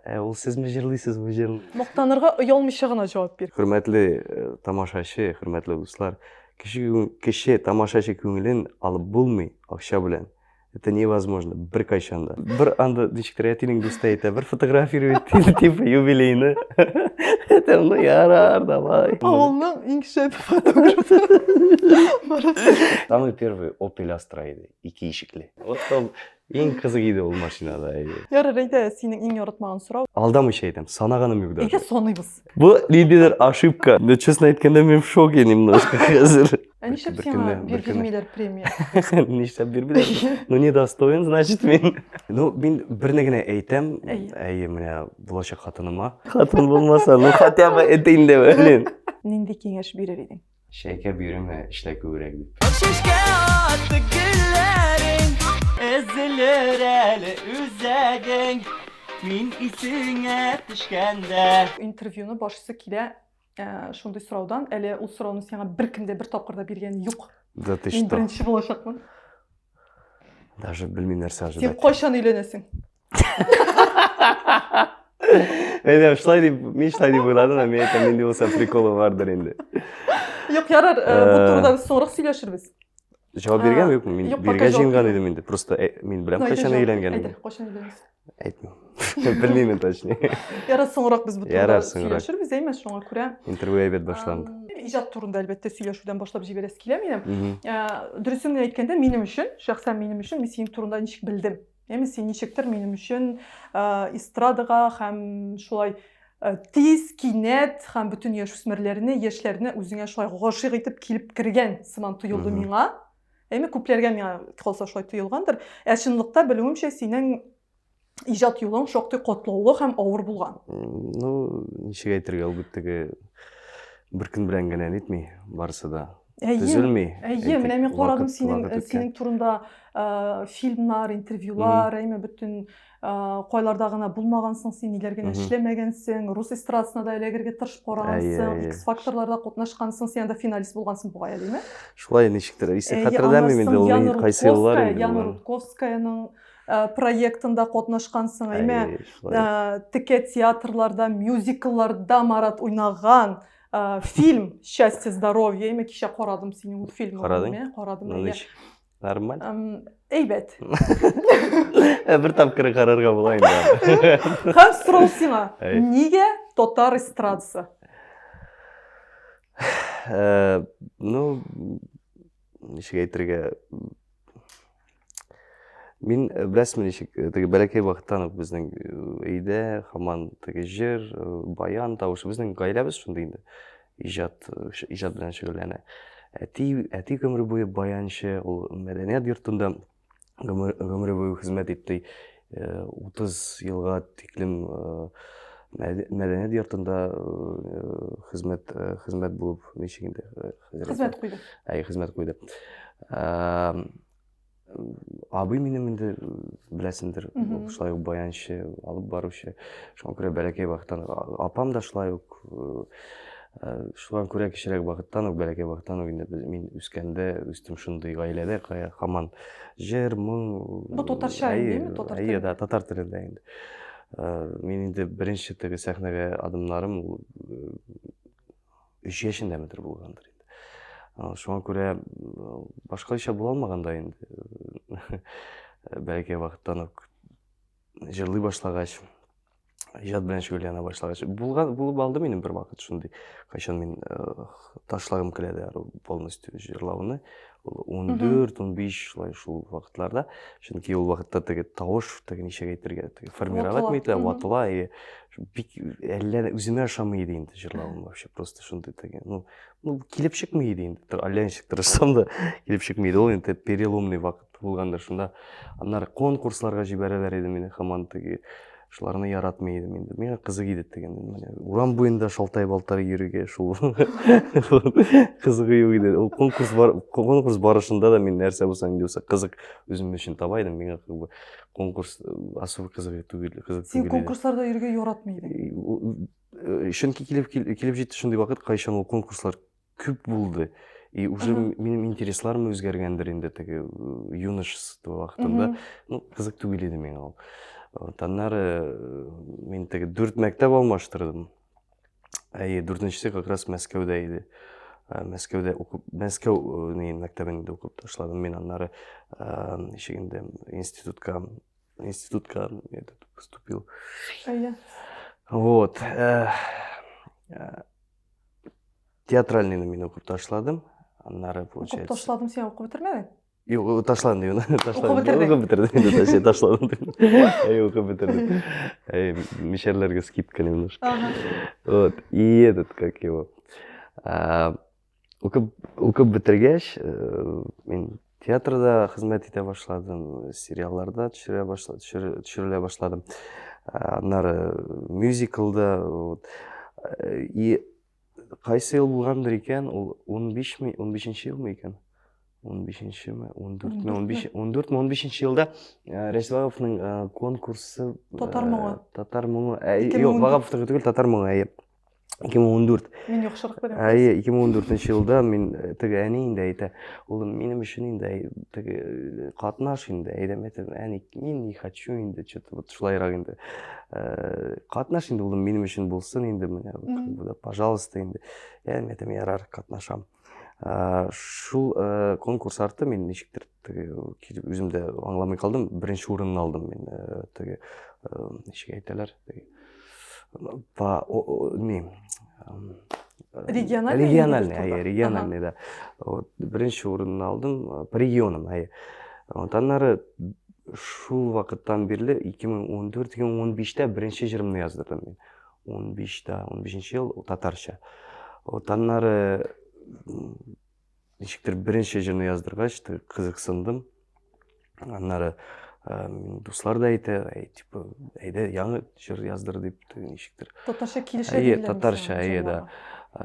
Ә ул сезме җырлыйсызмы җыр? Мактанырга оялмыйча гына җавап бир. Хөрмәтле э, тамашачы, хөрмәтле дуслар, кеше кеше тамашачы күңелен алып булмый акча белән. Это невозможно, бер кайчан да. Бер анда ничектер әтинең дусты әйтә, бер фотографировать типа юбилейны. Это ну ярар, давай. Авылның иң шәп фотографы. Самый первый Opel Astra иде, ике ишекле. Вот он Иң кызык иде ул машинада. Ярар, әйдә, синең иң яратмаган сорау. Алдамыйча әйтәм, санаганым юк даже. Әйдә саныйбыз. Бу ниндидер ошибка. Но, честно әйткәндә, мин в шоке немножко хәзер. Ә нишләп сиңа бирмиләр премия? Нишләп бирмиләр? Ну, недостоин, значит, мин. Ну, мин берне генә әйтәм. Әйе, менә булачак хатыныма. Хатын булмаса, ну хотя бы это инде, блин. Нинди киңәш бирер идең? Чәйкәп йөреме, эшлә күбрәк дип. Чәчкә атты гөлләрең, Өзелер әле үзәгең, Мин исеңә төшкәндә. Интервьюны башлыйсы килә э, шундый сораудан. Әле ул сорауны сиңа беркем дә бер тапкыр да биргән юк. Да ты Мин что? беренче булачакмын. Даже белмим нәрсә Син ожидать. кайчан өйләнәсең? Әйдә, шулай дип, мин шулай дип уйладым, ә мин әйтәм, нинди булса приколы бардыр инде. Юк, ярар, э, бу турыда без соңрак сөйләшербез. Җавап биргән юкмы? Мин Юк, пока биргә җавап җыенган бирмә. идем инде. Просто э, мин беләм Ну, әйдә, кайчан җавап бир. өйләнгәнемне. Әйдә, кайчан өйләнәсең? Әйтмим. Белмим точнее. Ярар, соңрак без бу турыда Ярар, соңрак. сөйләшербез, әйме, шуңа күрә. Интервью әйбәт башланды. Ам, Иҗат турында әлбәттә сөйләшүдән башлап җибәрәсе килә минем. Мгм. Э, Дөресен генә әйткәндә, минем өчен, шәхсән минем өчен, мин синең турында ничек белдем? Яме син ничектер минем өчен эстрадага һәм шулай тиз, кинәт һәм бөтен яшүсмерләрне, яшьләрне үзеңә шулай гашыйк итеп килеп кергән сыман тоелды миңа. Әйме күпләргә миңа калса шулай тоелгандыр. Ә чынлыкта белүемчә синең иҗат юлың шактый катлаулы һәм авыр булган. Ну, ничек әйтергә, ул бит теге бер көн белән генә нитми барысы да. Әйе. Төзелми. Әйе, менә мин карадым синең вакыт э, синең турында э, фильмнар, интервьюлар, әйме бөтен э, кайларда гына булмагансың син, ниләр генә эшләмәгәнсең, рус эстрадасына да эләгергә тырышып карагансың, X-факторларда катнашкансың, син анда финалист булгансың бугай әле, әйме? Шулай ничектер, исә хәтерләмим инде ул Яна кайсы еллар Рудковская, инде. Яна Рудковскаяның проектында катнашкансың, әйме? Теке театрларда, мюзиклларда Марат уйнаган. Э, фильм счастье здоровье әйме кичә карадым синең ул фильмны Карадың? Карадым, Ну, әйе. ничек? Нормаль. Әйбәт. Э, бер тапкыр карарга була инде. Һәм сорау сиңа. Әй. Нигә татар эстрадасы? Э, ну, ничек әйтергә, Мин э, беләсезме ничек, э, теге бәләкәй вакыттан ук безнең э, өйдә һаман теге җыр, баян тавышы, безнең гаиләбез шундый инде. Иҗат, иҗат белән шөгыльләнә. Әти, әти гомере буе баянчы, ул мәдәният йортында гомере буе хезмәт итте. 30 елга тиклем мәдәният йортында хезмәт хезмәт булып ничек инде хезмәт куйды. Әй, хезмәт куйды. Абый минем инде беләсеңдер, шулай ук баянчы, алып баручы. Шуңа күрә бәләкәй вакыттан апам да шулай ук шуңа күрә кечерәк вакыттан ук, бәләкәй вакыттан ук инде мин үскәндә үстем шундый гаиләдә, кая һаман җыр, моң. Бу татарча инде, татар телендә. Әйе, да, татар телендә инде. Мин инде беренче теге сәхнәгә адымнарым ул 3 яшендәмедер булгандыр инде. Шуңа күрә башкача була алмаган да инде. Бәләкәй вакыттан ук җырлый башлагач, иҗат белән шөгыльләнә башлагач, булган булып алды минем бер вакыт шундый, кайчан мин ташлагым килә дә полностью җырлауны. Ул 14, 15 шулай шул вакытларда. Чөнки ул вакытта теге тавыш, теге ничек әйтергә, теге формировать итә, ватыла и бик әллә үземә ошамый иде инде җырлавым вообще просто шундый теге ну ну килеп чыкмый иде инде әллә ничек тырышсам да килеп чыкмый иде ул инде переломный вакыт булгандыр шунда аннары конкурсларга җибәрәләр иде мине һаман теге шуларны яратмый идем инде миңа кызык иде теге менә урам буенда шалтай балтай йөрергә шул кызыгы юк иде ул конкурс бар конкурс барышында да мин нәрсә булса нинди булса кызык үзем өчен таба идем миңа как бы конкурс э, особо кызык түгел кызык син конкурсларда йөрергә яратмый идең э, чөнки килеп килеп җитте шундый вакыт кайчан ул конкурслар күп булды и уже минем интересларым үзгәргәндер инде теге э, юношество вакытында ну кызык түгел иде миңа ул. Вот, аннары мин теге дүрт мәктәп алмаштырдым. Әйе, дүртенчесе как раз Мәскәүдә иде. Мәскәүдә укып, Мәскәү ни мәктәбендә укып ташладым мин аннары ничек инде институтка, институтка этот поступил. Әйе. Вот. Театральныйны мин укып ташладым. Аннары, получается. Укып ташладым, син укып бетермәдең? Юк, ташладым дим. Ташладым. Укып бетердең. Укып бетердем инде, точнее, ташладым дим. Әй, укып бетердем. Әй, мишәрләргә скидка немножко. Ага. Вот, и этот, как его. Укып, укып бетергәч, мин театрда хезмәт итә башладым, сериалларда төшерә башла, төшерелә башладым. Аннары мюзиклда, вот. И кайсы ел булгандыр икән, ул 15 ми, 15 елмы икән? 15-ме, 14-ме, 15, 14-ме, 15 елда Рәшит Вагаповның конкурсы Татар моңы. Татар моңы. Юк, Вагаповныкы түгел, Татар моңы, әйе. 2014. Мин яхшырак беләм. Әйе, 2014 елда мин теге әни инде әйтә, улым, минем өчен инде теге катнаш инде, әйдә, әйтәм, әни, мин не хочу инде, что-то вот шулайрак инде. Катнаш инде, улым, минем өчен булсын инде, менә, как бы, пожалуйста инде. Я әйтәм, ярар, катнашам. Шул конкурс арты мин ничектер теге килеп үзем дә аңламый калдым, беренче урынны алдым мин, теге ничек әйтәләр, теге по не региональный, региональный, әйе, региональный, да. Вот беренче урынны алдым по регионам, әйе. Вот аннары шул вакыттан бирле 2014-2015-тә беренче җырымны яздырдым мин. 15-тә, 15 ел татарча. Вот аннары ничектер беренче җырны яздыргач, кызыксындым. Аннары дуслар да әйтә, әй, типа, әйдә, яңа җыр яздыр дип, ничектер. Татарча килешә Әйе, татарча, әйе, да.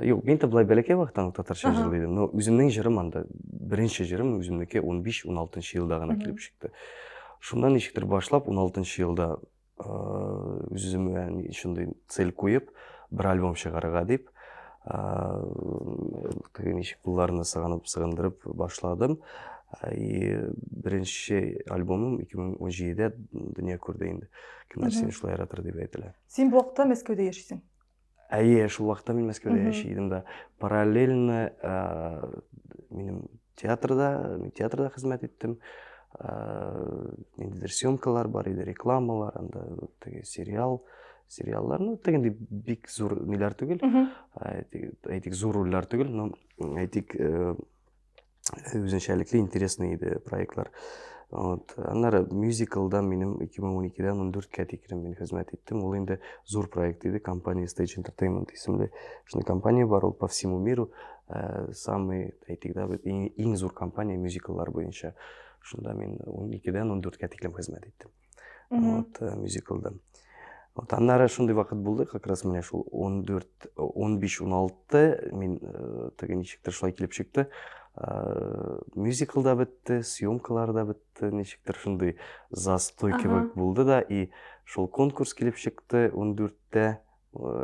Юк, мин дә болай бәләкәй вакыттан ук татарча җырлый идем. Но үземнең җырым анда, беренче җырым үземнеке 15-16 елда гына килеп чыкты. Шуннан ничектер башлап, 16 елда үземә шундый цель куеп, бер альбом чыгарырга дип, теге ничек кулларны сыгынып, сыгындырып башладым. И беренче альбомым 2017-дә дөнья күрде инде. Кемнәр сине шулай яратыр дип әйтелә. Син бу вакытта Мәскәүдә яшисең? Әйе, шул вакытта мин Мәскәүдә яши идем да. Параллельно минем театрда, мин театрда хезмәт иттем. Ниндидер съемкалар бар иде, рекламалар, анда теге сериал, сериаллар, ну, тегендей бик зур ниләр түгел, әйтик, зур рольләр түгел, но әйтик, үзенчәлекле интересный иде проектлар. Вот. Аннары мюзиклда минем 2012-дән 14-кә тиклем мин хезмәт иттем. Ул инде зур проект иде, компания Stage Entertainment исемле. Шундый компания бар, ул по всему миру самый, әйтик да, иң, иң зур компания мюзикллар буенча. Шунда мин 12-дән 14-кә тиклем хезмәт иттем. Вот, мюзиклда. Вот, аннары шундый вакыт булды, как раз менә шул 14, 15, 16 мин теге ничектер шулай килеп чыкты. Мюзикл да бетте, съемкалар да бетте, ничектер шундый застой кебек булды да, и шул конкурс килеп чыкты 14-тә,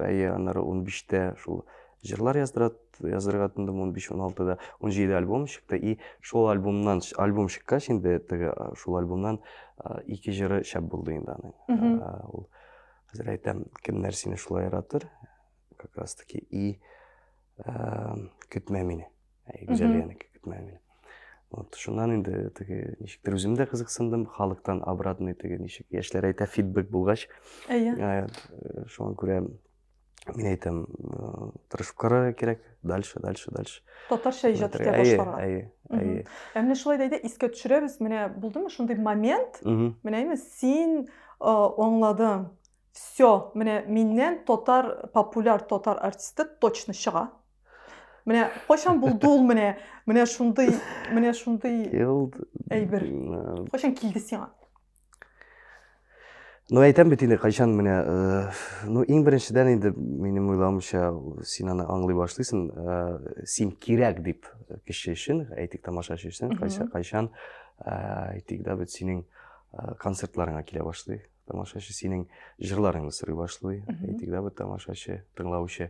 әйе, аннары 15-тә шул җырлар яздыра, яздырырга тотындым 15-16-да, 17-дә альбом чыкты, и шул альбомнан, альбом чыккач инде теге шул альбомнан ике җыры шәп булды инде аның. Ул хәзер әйтәм, кемнәр сине шулай яратыр, как раз таки и көтмә мине. Гүзәлиянеке көтмә мине. Вот, шуннан инде теге ничектер үзем дә кызыксындым, халыктан обратный теге ничек яшьләр әйтә, фидбэк булгач. Әйе. Шуңа күрә мин әйтәм, тырышып карарга кирәк, дальше, дальше, дальше. Татарча иҗат итә башларга. Әйе, әйе. Ә менә шулай да әйдә искә төшерәбез, менә булдымы шундый момент, менә инде син аңладың, все, менә миннән татар, популяр татар артисты точно чыга. Менә кайчан булды ул менә, менә шундый, менә шундый әйбер. Кайчан килде сиңа? Ну, әйтәм бит инде, кайчан менә, ну, иң беренчедән инде минем уйлавымча, син аны аңлый башлыйсың, син кирәк дип кеше өчен, әйтик, тамашачы өчен, кайчан, әйтик, да, бит синең концертларыңа килә башлый. Тамашачы синең җырларыңны сорый башлый. Әйтик, да, бит тамашачы, тыңлаучы.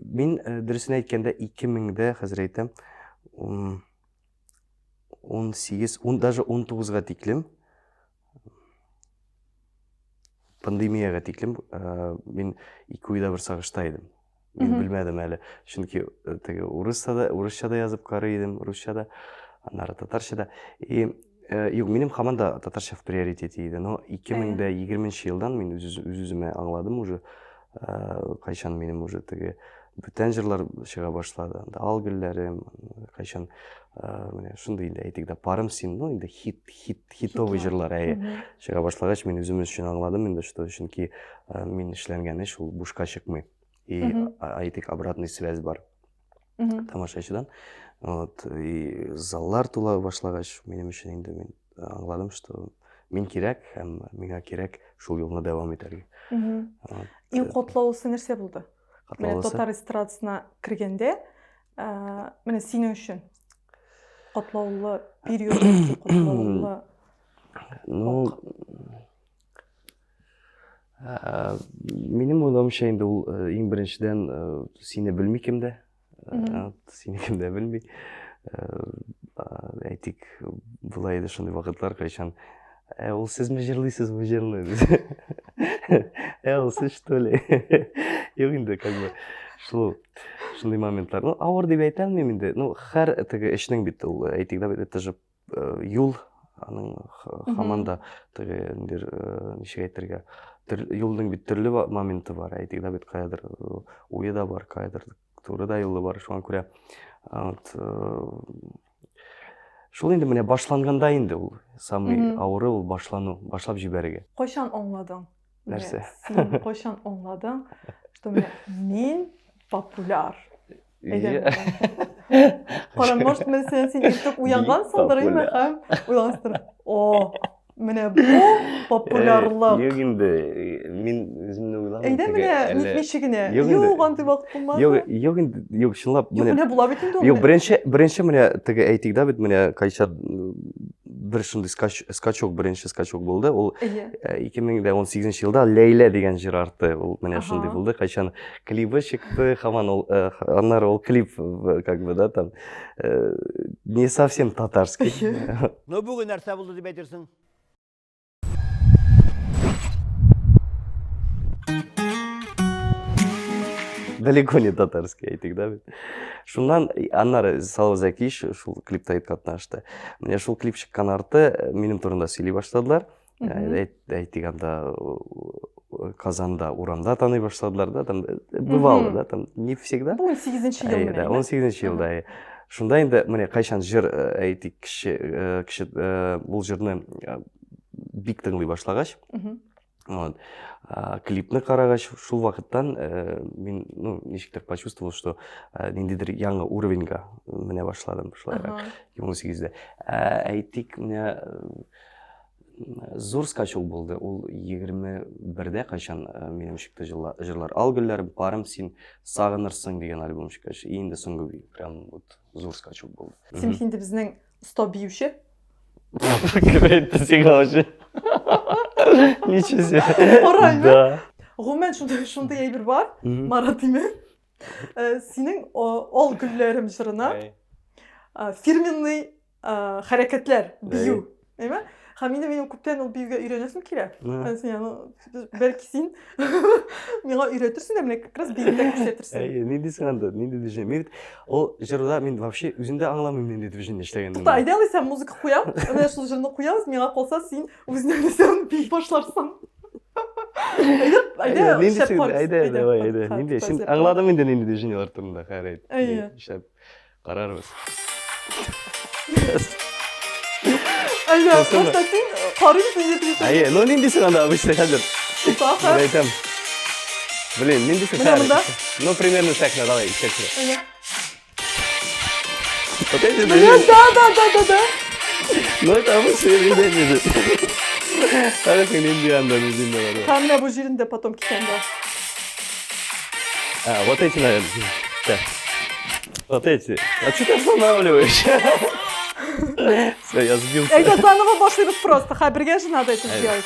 Мин дөресен әйткәндә 2000-дә, хәзер әйтәм, 18, 10, даже 19-га тиклем. пандемиягә тиклем мин ике уйда бер сагышта идем. Мин белмәдем әле. Чөнки теге урысча да, урысча да язып карый идем, русча да, аннары татарча да. И юк, минем һаман да татарча в приоритете иде. Но 2020 елдан мин үз үземә аңладым уже, кайчан минем уже теге бүтән җырлар чыга башлады. Анда Ал гөлләрем, кайчан менә шундый инде әйтик дә Парым син, ну инде хит, хит, хитовый җырлар әйе чыга башлагач, мин үзем өчен аңладым инде, что чөнки мин эшләнгән эш ул бушка чыкмый. И әйтик, обратный связь бар тамашачыдан. Вот, и заллар тула башлагач, минем өчен инде мин аңладым, что мин кирәк һәм миңа кирәк шул юлны дәвам итәргә. Иң катлаулысы нәрсә булды? Менә татар эстрадасына кергәндә, менә синең өчен катлаулы период, катлаулы. Ну, минем уйлавымча инде ул иң беренчедән сине белми кем дә. Сине кем дә белми. Әйтик, була иде шундый вакытлар, кайчан Ә ул сезме җырлыйсыз бу җырны? Ә ул сез что ли? Юк инде, как бы, шул шундый моментлар. Ну, авыр дип әйтә алмыйм инде. Ну, һәр теге эшнең бит ул, әйтик дә, это же юл, аның һаман да теге ниндидер, ничек әйтергә, юлның бит төрле моменты бар. Әйтик дә бит, каядыр уе да бар, каядыр туры да юлы бар. Шуңа күрә вот шул инде менә башланганда инде ул самый авыры ул башлану, башлап җибәрергә. Кайчан аңладың? Нәрсә? Син кайчан аңладың, что менә мин популяр? Кара, может, мәсәлән, син иртүк уянгансыңдыр, әйме, һәм уйлансың. О, менә бу популярлык. Юк инде, мин үземне уйламыйм. Әйдә менә, ничек генә. Юк, андый вакыт булмады. Юк, юк инде, юк, чынлап. Юк, менә була бит инде ул. Юк, беренче, беренче менә теге әйтик дә бит, менә кайчан бер шундый скачок, беренче скачок булды. Ул 2018 елда Ләйлә дигән җыр арты. Ул менә шундый булды. Кайчан клибы чыкты, һаман ул аннары ул клип как бы, да, там не совсем татарский. Ну, бүген нәрсә булды дип әйтерсең? Далеко не татарский, әйтик, да бит. Шуннан аннары Салават Зәкиевич шул клипта катнашты. Менә шул клип чыккан арты минем турында сөйли башладылар. Әйтик, анда Казанда урамда таный башладылар, да, там бывало, да, там не всегда. Бу 18 ел менә. Да, 18 елда. Шунда инде менә кайчан җыр әйтик, кеше кеше ул җырны бик тыңлый башлагач, вот, клипны карагач, шул вакыттан мин, ну, ничектер почувствовал, что ниндидер яңа уровеньга менә башладым шулайрак, 2018-дә. Әйтик, менә зур скачок булды. Ул 21-дә кайчан минем чыкты җырлар. Ал гөлләрем, парым син, сагынырсың дигән альбом чыккач. И инде соңгы бию. Прям вот зур скачок булды. Син инде безнең оста биюче. Кем әйтте сиңа вообще? Ничего себе. Караймы? Да. Гомумән шундый шундый әйбер бар. Марат име? Синең Ал гөлләрем җырына фирменный хәрәкәтләр, бию. Әйме? Һәм инде минем күптән ул биюгә өйрәнәсем килә. Син аны бәлки син миңа өйрәтерсең дә, менә как раз биюдә күрсәтерсең. Әйе, нинди син анда, нинди движение? Мин бит ул җырда мин вообще үзем дә аңламыйм нинди движение эшләгәнемне. Тукта, әйдә алайса музыка куям, менә шул җырны куябыз, миңа калса син үзеңә нәрсә бии башларсың. Әйдә, әйдә, нинди син, әйдә, давай, әйдә, нинди? Син аңладың инде нинди движениеләр турында, хәер әйт. Әйе. Шәп. Карарбыз. Әйдә, башта син карыйсың, не дисең. Әйе, ну нинди син анда обычно хәзер? Тукта, Мин әйтәм. Блин, нинди син Менә монда. Ну, примерно так, давай, искә төшерә. Әйе. Вот эти Менә, движения. да, да, да, да, да. Ну, это обычные движения же. Карасың, нинди анда движениеләр бар. Һәм менә бу җирендә потом китәм дә. А, вот эти, наверное. Так. Вот эти. А что ты останавливаешь? Все, я сбился. Әйдә, заново башлыйбыз просто. Ха, бергә же надо это Әйдә. сделать.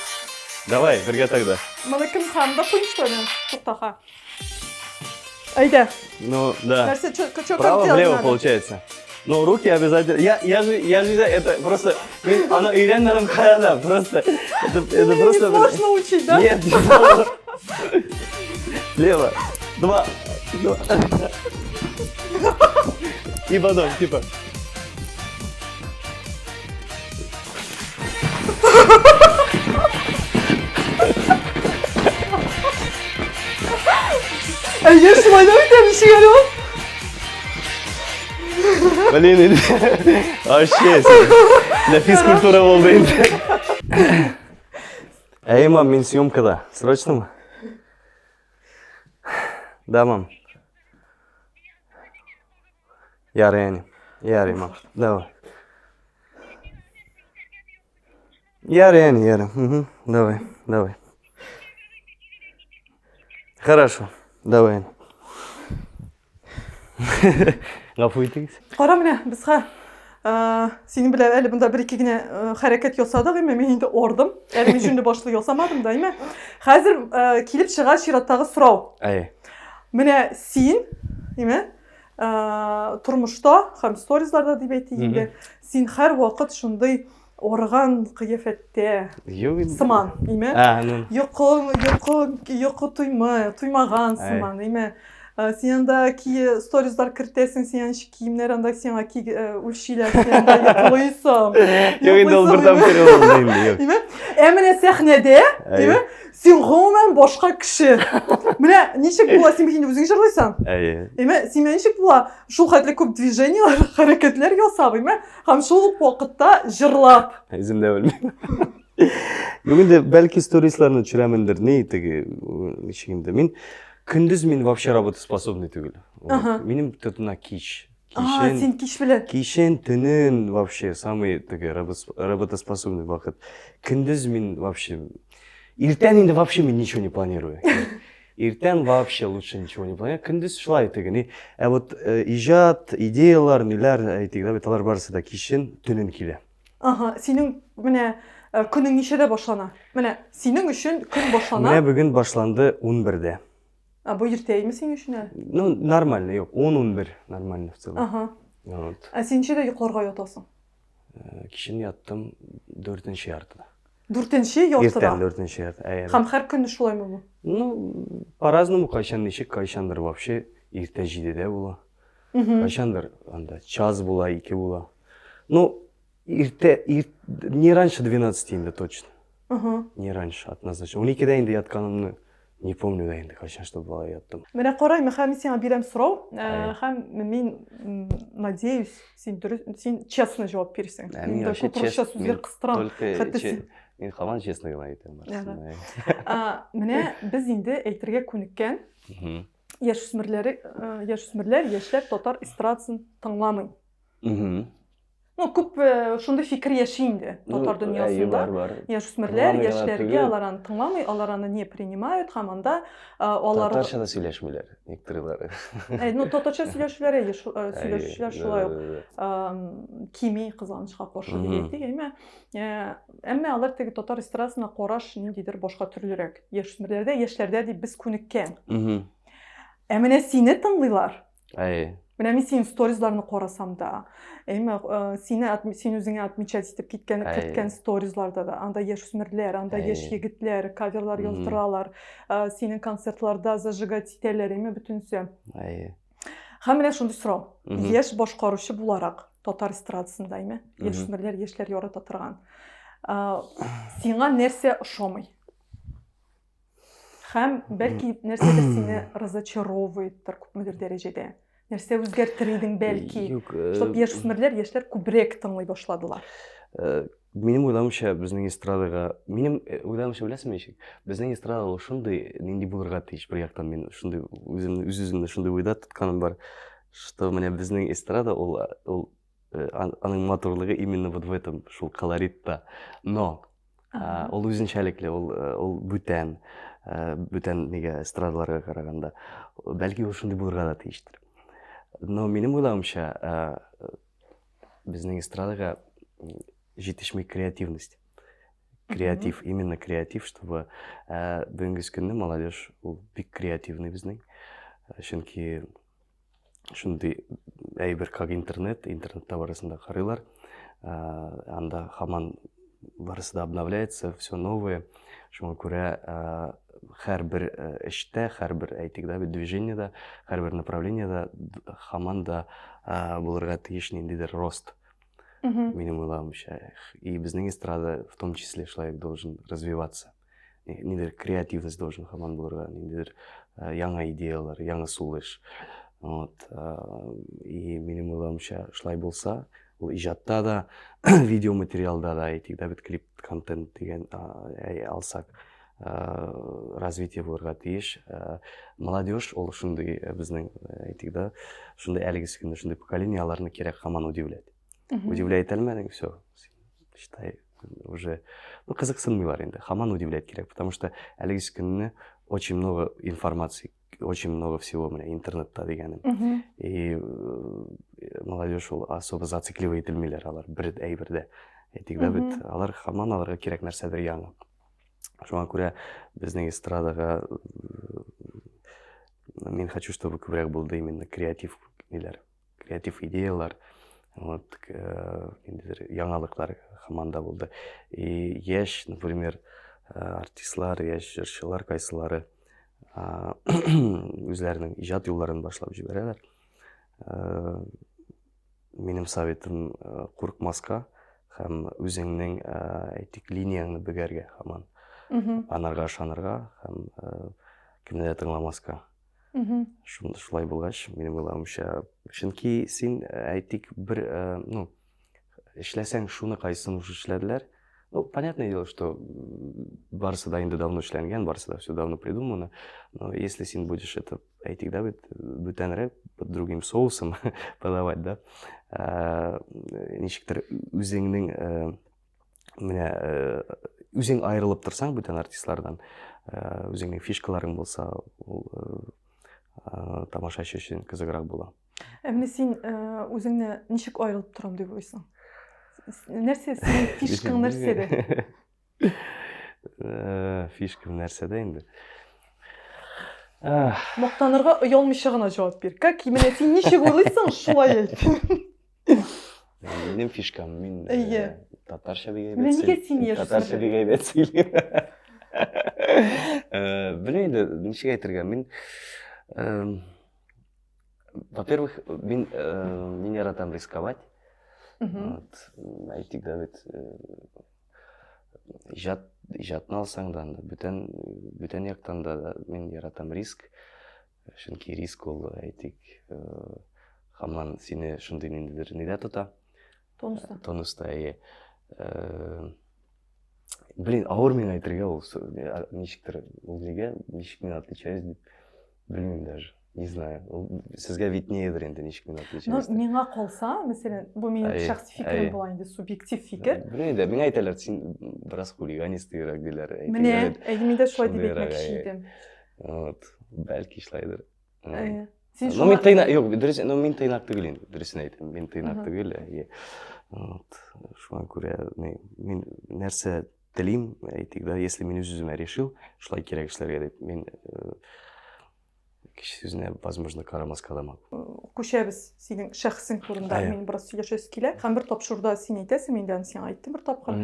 Давай, бергә тогда. Моны кем ханда куйды, что ли? Тукта, ха. Әйдә. Ну, да. Нәрсә, чё, чё, как Право делать влево надо? получается. Но руки обязательно. Я же, это просто, мин аны өйрәнмәдем кая просто. Это Не просто. сможешь научить, да? Нет, не сложно. Лево. Два. Два. И потом, типа. Әйе, шулай да бит әле ничек әле ул? Блин, вообще, для физкультура булды инде. Әй, мам, мин съемкада. Срочно мы? Да, мам. Ярый, әни. Ярый, мам. Давай. Ярый, әни, ярый. Мгм. Давай, давай. Хорошо. Давай, әни. Гафу итегез. Кара менә, без ха синең белән әле монда бер-ике генә хәрәкәт ясадык, әмма мин инде ордым. Әле мин җүнле башлы ясамадым да, әйме? Хәзер килеп чыга чираттагы сорау. Әй. Менә син, әйме, тормышта һәм сторизларда дип әйтик инде, син һәрвакыт шундый арыган кыяфәттә Юк инде. сыман, әйме? А, ну. Йокы, йокы, йокы туймый, туймаган Әй. сыман, әйме? Син анда ки сторизлар кертәсең, син анда киемнәр анда сиңа ки үлчиләр, син анда йоклыйсың. Юк инде ул бер Йоклыйсың, тапкыр булды инде, юк. әйме? Ә менә сәхнәдә, Әй. әйме? Син гомумән башка кеше. Менә ничек була, син бит инде үзең җырлыйсың. Әйе. Әйме, син менә ничек була, шул хәтле күп движениеләр, хәрәкәтләр ясап, әйме? Һәм шул ук вакытта җырлап. Үзем дә белмим. Юк инде бәлки сторисларны төшерәмендер, ни теге ничек инде. Мин көндез мин вообще работоспособный түгел. Вот. Минем тотына кич. А, Кичен, син кич белән. кичен, төнен вообще самый теге работоспособный вакыт. Көндез мин вообще иртән инде вообще мин ничего не планирую. Иртән вообще лучше ничего не планирую. Көндез шулай теге ни. Ә вот иҗат, идеялар, ниләр әйтик, да бит алар барысы да кичен, төнен килә. Ага, синең менә көнең ничәдә башлана? Менә синең өчен көн башлана. Менә бүген башланды 11-дә. А бу иртәме синең өчен әле? Ну, нормально, юк, 10-11 нормально в целом. Вот. Ә син ничәдә йокларга ятасың? Кичен яттым дүртенче яртыда. Дүртенче яртыда. Иртән дүртенче ярты. Әйе. Һәм һәр көнне шулаймы бу? Ну, по-разному, кайчан ничек, кайчандыр вообще иртә 7-дә була. Кайчандыр анда час була, 2 була. Ну, иртә, не раньше 12 инде точно. Не раньше, однозначно. 12-дә инде ятканымны не помню да инде, кайчан что була яттым. Менә карай, һәм мин сиңа бирәм сорау, Әйе. һәм мин надеюсь, син дөрес, син честно җавап бирсең. Ә, Мин мин дә вообще күп русча чест- сүзләр мин кыстырам. Только Хәтта син- мин һаман честно гына әйтәм Ага. барысын. Әйе. Менә без инде әйтергә күнеккән яшүсмерләр, яшьләр татар эстрадасын тыңламый. Ну, күп шундый фикер яши инде Ну, татар әйе, дөньясында. бар, бар. Яшүсмерләр, Тыңламый гына яшьләргә түгел. алар аны тыңламый, алар аны не принимают һәм анда алар Татарча да сөйләшмиләр некоторыйлары. Ну, татарча сөйләшүләр, әйе, Әйе, сөйләшүчеләр да, шулай ук да, да. кими кызганычка каршы дип әйтик, әмма әмма алар теге татар эстрадасына караш ниндидер башка төрлерәк. Яшүсмерләрдә, яшьләрдә дип без күнеккән. Ә менә сине тыңлыйлар. Әйе. Менә мин синең сторизларны карасам да, әмма сине син үзеңә отмечать итеп киткән, керткән сторизларда да, анда яшүсмерләр, анда яшь егетләр, каверлар яздыралар, синең концертларда зажигать итәләр, әмма бөтенесе. Әйе. Һәм менә шундый сорау. Яшь башкаручы буларак татар эстрадасында, әйме? Яшүсмерләр, яшьләр ярата торган. Сиңа нәрсә ошамый? Һәм бәлки нәрсәдер сине разочаровывает күпмедер дәрәҗәдә. Нәрсә үзгәртер идең бәлки? Юк, Чтоб яшүсмерләр, яшьләр күбрәк тыңлый башладылар. Минем уйлавымча, безнең эстрадага, минем уйлавымча, беләсеңме ничек? Безнең эстрада ул шундый, нинди булырга тиеш. Бер яктан мин шундый үземне үз-үземне шундый уйда тотканым бар, что менә безнең эстрада ул аның матурлыгы именно вот в этом, шул колоритта. Но ул үзенчәлекле, ул бүтән, бүтән нигә эстрадаларга караганда. Бәлки ул шундый булырга да тиештер. Но минем уйлавымча, безнең эстрадага җитешми креативность. Креатив, именно креатив, чтобы бүгенге көнне молодежь ул бик креативный безнең. Чөнки Шундый әйбер, как интернет, интернетта барысын да карыйлар. Анда һаман барысы да обновляется, все новое. Шуңа күрә һәрбер эштә, һәрбер, әйтик, да, движениедә, һәрбер направлениедә һаман да булырга тиеш ниндидер рост. Минем уйлавымча. И безнең эстрада в том числе шулай должен развиваться. Ниндидер креативность должен һаман булырга, ниндидер яңа идеялар, яңа сулыш. Вот. И минем уйлавымча, шулай булса, ул иҗатта да, видеоматериалда да, әйтик, да, бит клип контент дигән алсак, развитие булырга тиеш. Молодежь ул шундый безнең, әйтик, да, шундый әлеге көндә шундый поколение, аларны кирәк һаман удивлять. Удивлять итәлмәдең, все, считай, уже, ну, кызыксынмыйлар инде, һаман удивлять кирәк, потому что әлеге көнне очень много информации, очень много всего менә интернетта дигәнем. И молодежь ул особо зацикливать ителмиләр алар бер әйбердә. Әйтик, да, бит алар һаман аларга кирәк нәрсәдер яңа. Шуңа күрә безнең эстрадага мин хочу, чтобы күбрәк булды именно креатив ниләр, креатив идеялар, вот, ниндидер яңалыклар һаман да булды. И яшь, например, артистлар, яшь җырчылар кайсылары үзләренең иҗат юлларын башлап җибәрәләр. Минем советым курыкмаска һәм үзеңнең, әйтик, линияңне бөгәргә һаман. Анарга ышанырга һәм кемне дә тыңламаска. Шулай булгач, минем уйлавымча, чөнки син, әйтик, бер, ну, эшләсәң шуны кайсын уже эшләделәр. Ну, понятное дело, что барысы да инде давно эшләнгән, барысы да все давно придумано, но если син будешь это, әйтик, да, бит, бүтәнрәк, под другим соусом подавать, да, ничектер үзеңнең менә үзең аерылып торсаң бүтән артистлардан, үзеңнең фишкаларың булса, ул тамашачы өчен кызыграк була. Ә менә син үзеңне ничек аерылып торам дип уйлыйсың? Нәрсә синең фишкаң нәрсәдә? Фишкам нәрсәдә инде? Мактанырга оялмыйча гына җавап бир. Как менә син ничек уйлыйсың, шулай әйт. Минем фишкам, мин татарча бик әйбәт. Менә нигә син яшисең? Татарча бик әйбәт сөйлим. Белмим инде, ничек әйтергә, мин во-первых, мин, мин яратам рисковать. Вот, әйтик, да, бит иҗат, иҗатны алсаң да, бүтән, бүтән яктан да мин яратам риск. Чөнки риск ул, әйтик, һаман сине шундый ниндидер нидә тота. Тонуста. Тонуста, әйе. Блин, авыр миңа әйтергә ул, ничектер, ул нигә, ничек мин отличаюсь дип, белмим даже. Не знаю. Ул сезгә виднеедер инде, ничек мин отличаюсь. Ну, миңа калса, мәсәлән, бу минем шәхси фикерем була инде, субъектив фикер. Белмим инде, миңа әйтәләр, син бераз хулиганистыйрак диләр. Менә, әйе, мин дә шулай дип әйтмәкче идем. Вот, бәлки шулайдыр. Әйе. Син ну, мин тыйнак, юк, дөрес, ну, мин тыйнак түгел инде, дөресен әйтәм, мин тыйнак түгел, әйе. Вот, шуңа күрә мин нәрсә телим, әйтик, да, если мин үз-үземә решил, шулай кирәк эшләргә дип, мин кеше сүзенә, возможно, карамаска да могу. Күчәбез синең шәхсең турында, мин бераз сөйләшәсе килә. Һәм бер тапшыруда син әйтәсең, мин дә аны сиңа әйттем бер тапкыр.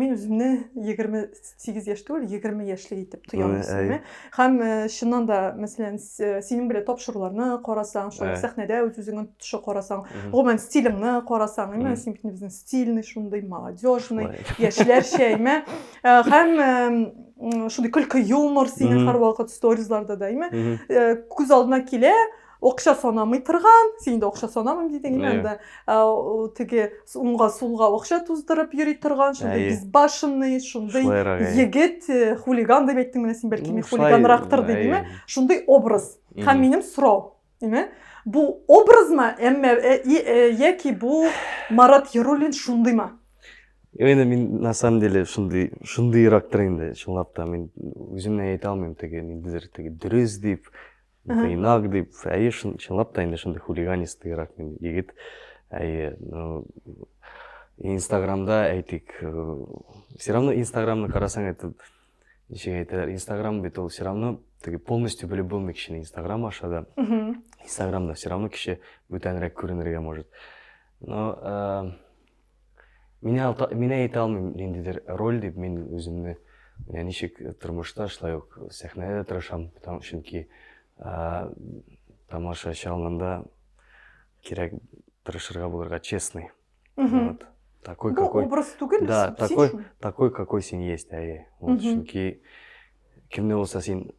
Мин үземне 28 яшь түгел, 20 яшьлек итеп тоям үземне. Һәм чыннан да, мәсәлән, синең белән тапшыруларны карасаң, шулай сәхнәдә үз-үзеңне тотышы карасаң, гомумән стилеңне карасаң, әйме, син бит безнең стильный шундый, молодежный, яшьләрчә, әйме. Һәм шундый көлке юмор синең һәрвакыт сторизларда да, әйме. Күз алдына килә, акча санамый торган, син инде акча санамыйм дидең, әйме, анда теге уңга сулга акча туздырып йөри торган, шундый безбашенный, шундый егет, хулиган дип әйттең менә син, бәлки мин хулиганрактыр дип, әйме, шундый образ. Һәм минем сорау, әйме, бу образмы, әмма яки бу Марат Яруллин шундыймы? Инде мин на самом деле шундый шундыйрактыр инде, чынлап та мин үземне әйтә алмыйм теге ниндидер теге дөрес дип, тыйнак дип. Әйе, чынлап та инде шундый хулиганистыйрак мин егет. Әйе, ну Инстаграмда әйтик, все равно Инстаграмны карасаң, это ничек әйтәләр, Инстаграм бит ул все равно теге полностью белеп булмый кешене Инстаграм аша да. Инстаграмда все равно кеше бүтәнрәк күренергә может. Но э, мин әйтә алмыйм ниндидер роль дип, мин үземне менә ничек тормышта, шулай ук сәхнәдә дә тырышам, потому чөнки э, тамашачы алдында кирәк тырышырга булырга честный. Вот. Такой, Бу какой... образ түгел, Да, син такой, шул. такой, какой син есть, әйе. Вот, чөнки кемне булса син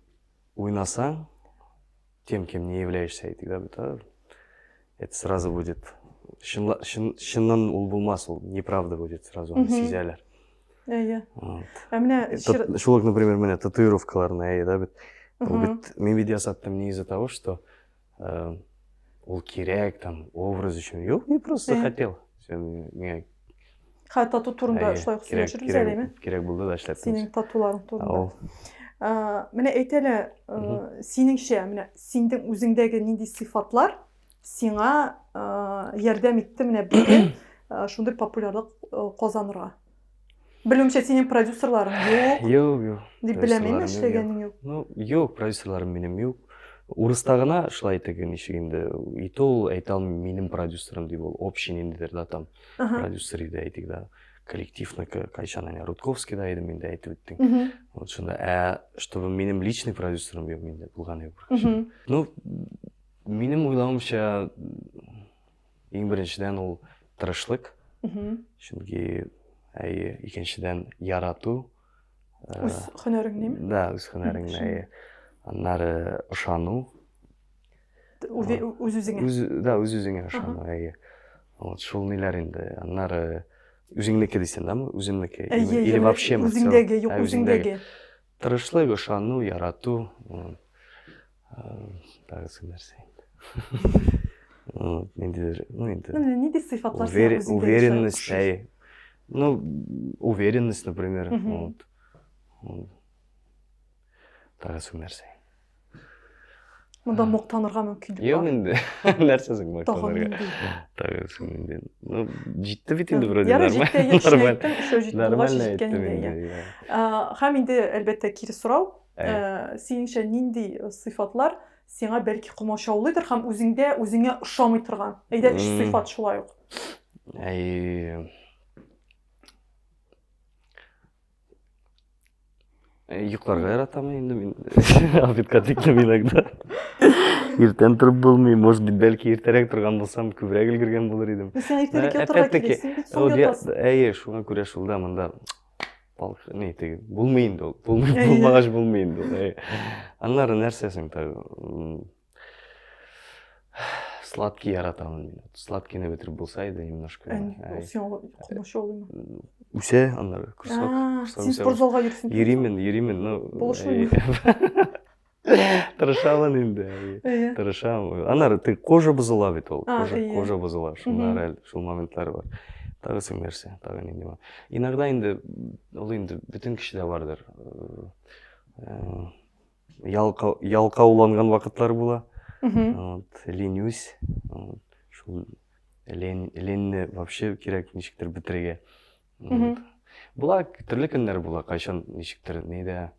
уйнасаң, тем, кем не являешься, и тогда это, это сразу будет чыннан ул булмас, ул неправда будет сразу, аны сизәләр. Әйе. Вот. Ә менә шул ук, например, менә татуировкаларны, әйе, да бит. Ул бит мин бит ясаттым не из-за того, что э, ул кирәк, там, образ өчен. Юк, мин просто захотел. Все, миңа Хә, тату турында шулай ук сөйләшербез әле, әйме? Кирәк булды да эшләттем. Синең татуларың турында. Менә әйт әле, синеңчә, менә синең үзеңдәге нинди сыйфатлар сиңа ярдәм итте менә бүген шундый популярлык казанырга? Белүемчә, синең продюсерларың юк. Юк, юк. Дип беләм инде, эшләгәнең юк. Ну, юк, продюсерларым минем юк. Урыста гына шулай теге ничек инде, и то ул әйтә алмыйм, минем продюсерым дип, ул общий ниндидер да там продюсер иде, әйтик да, коллективныкы, кайчан әнә Рудковскийда идем инде, әйтеп үттең. Вот шунда, ә чтобы минем личный продюсерым юк миндә, булган юк беркайчан. Ну, минем уйлавымча, иң беренчедән ул тырышлык. Чөнки әйе, икенчедән ярату. Үз һөнәреңнеме? Да, үз һөнәреңне, әйе. Аннары ышану. Үз үзеңә. Үз, да, үз үзеңә ышану, әйе. Вот шул ниләр инде. Аннары үзеңнеке дисең, дәме? Үземнеке. Или вообще үзеңдәге, юк, үзеңдәге. Тырышлык, ышану, ярату. Тагы нәрсә инде. Ниндидер, ну инде. Ну, нинди сыйфатлар Уверенность, әй. Ну, уверенность, например, вот. Тагы нәрсә. Монда мактанырга мөмкинлек бар. Юк инде. Нәрсә соң мактанырга? Тагы соң инде. Ну, җитте бит инде вроде. Ярый, җитте, әйттем, өчәү җитте булгач җиткән инде. Һәм инде, әлбәттә, кире сорау. Синеңчә, нинди сыйфатлар сиңа бәлки комачаулыйдыр һәм үзеңдә үзеңә ошамый торган? Әйдә, өч сыйфат шулай ук. Әй, Йокларга яратам инде мин. Обедка тиклем иногда. Иртән торып булмый, может быть, бәлки иртәрәк торган булсам, күбрәк өлгергән булыр идем. Син иртәрәк ятарга кирәк, син бит соң ятасың. Әйе, шуңа күрә шул да монда палк, не, теге, булмый инде ул. Булмый, булмагач булмый инде ул. Аннары нәрсә соң тагы? Сладкий яратамын мин. Сладкийны бетереп булса иде немножко. Син комачаулыймы? Үсә аннары корсак. Син спортзалга йөрисең. Йөримен, йөримен, ну. Булышмыймы? Тырышамын инде. Тырышам. Аннары ты кожа бозыла бит ул. Кожа, кожа бозыла. Шуннар шул моментлар бар. Тагы соң нәрсә, тагы нинди бар. Иногда инде ул инде бөтен кешедә бардыр. Ялкауланган вакытлар була. Вот, ленюсь. Вот, шул лень, леньне вообще кирәк ничектер бетерергә. Вот. Була, төрле көннәр була, кайчан ничектер нидә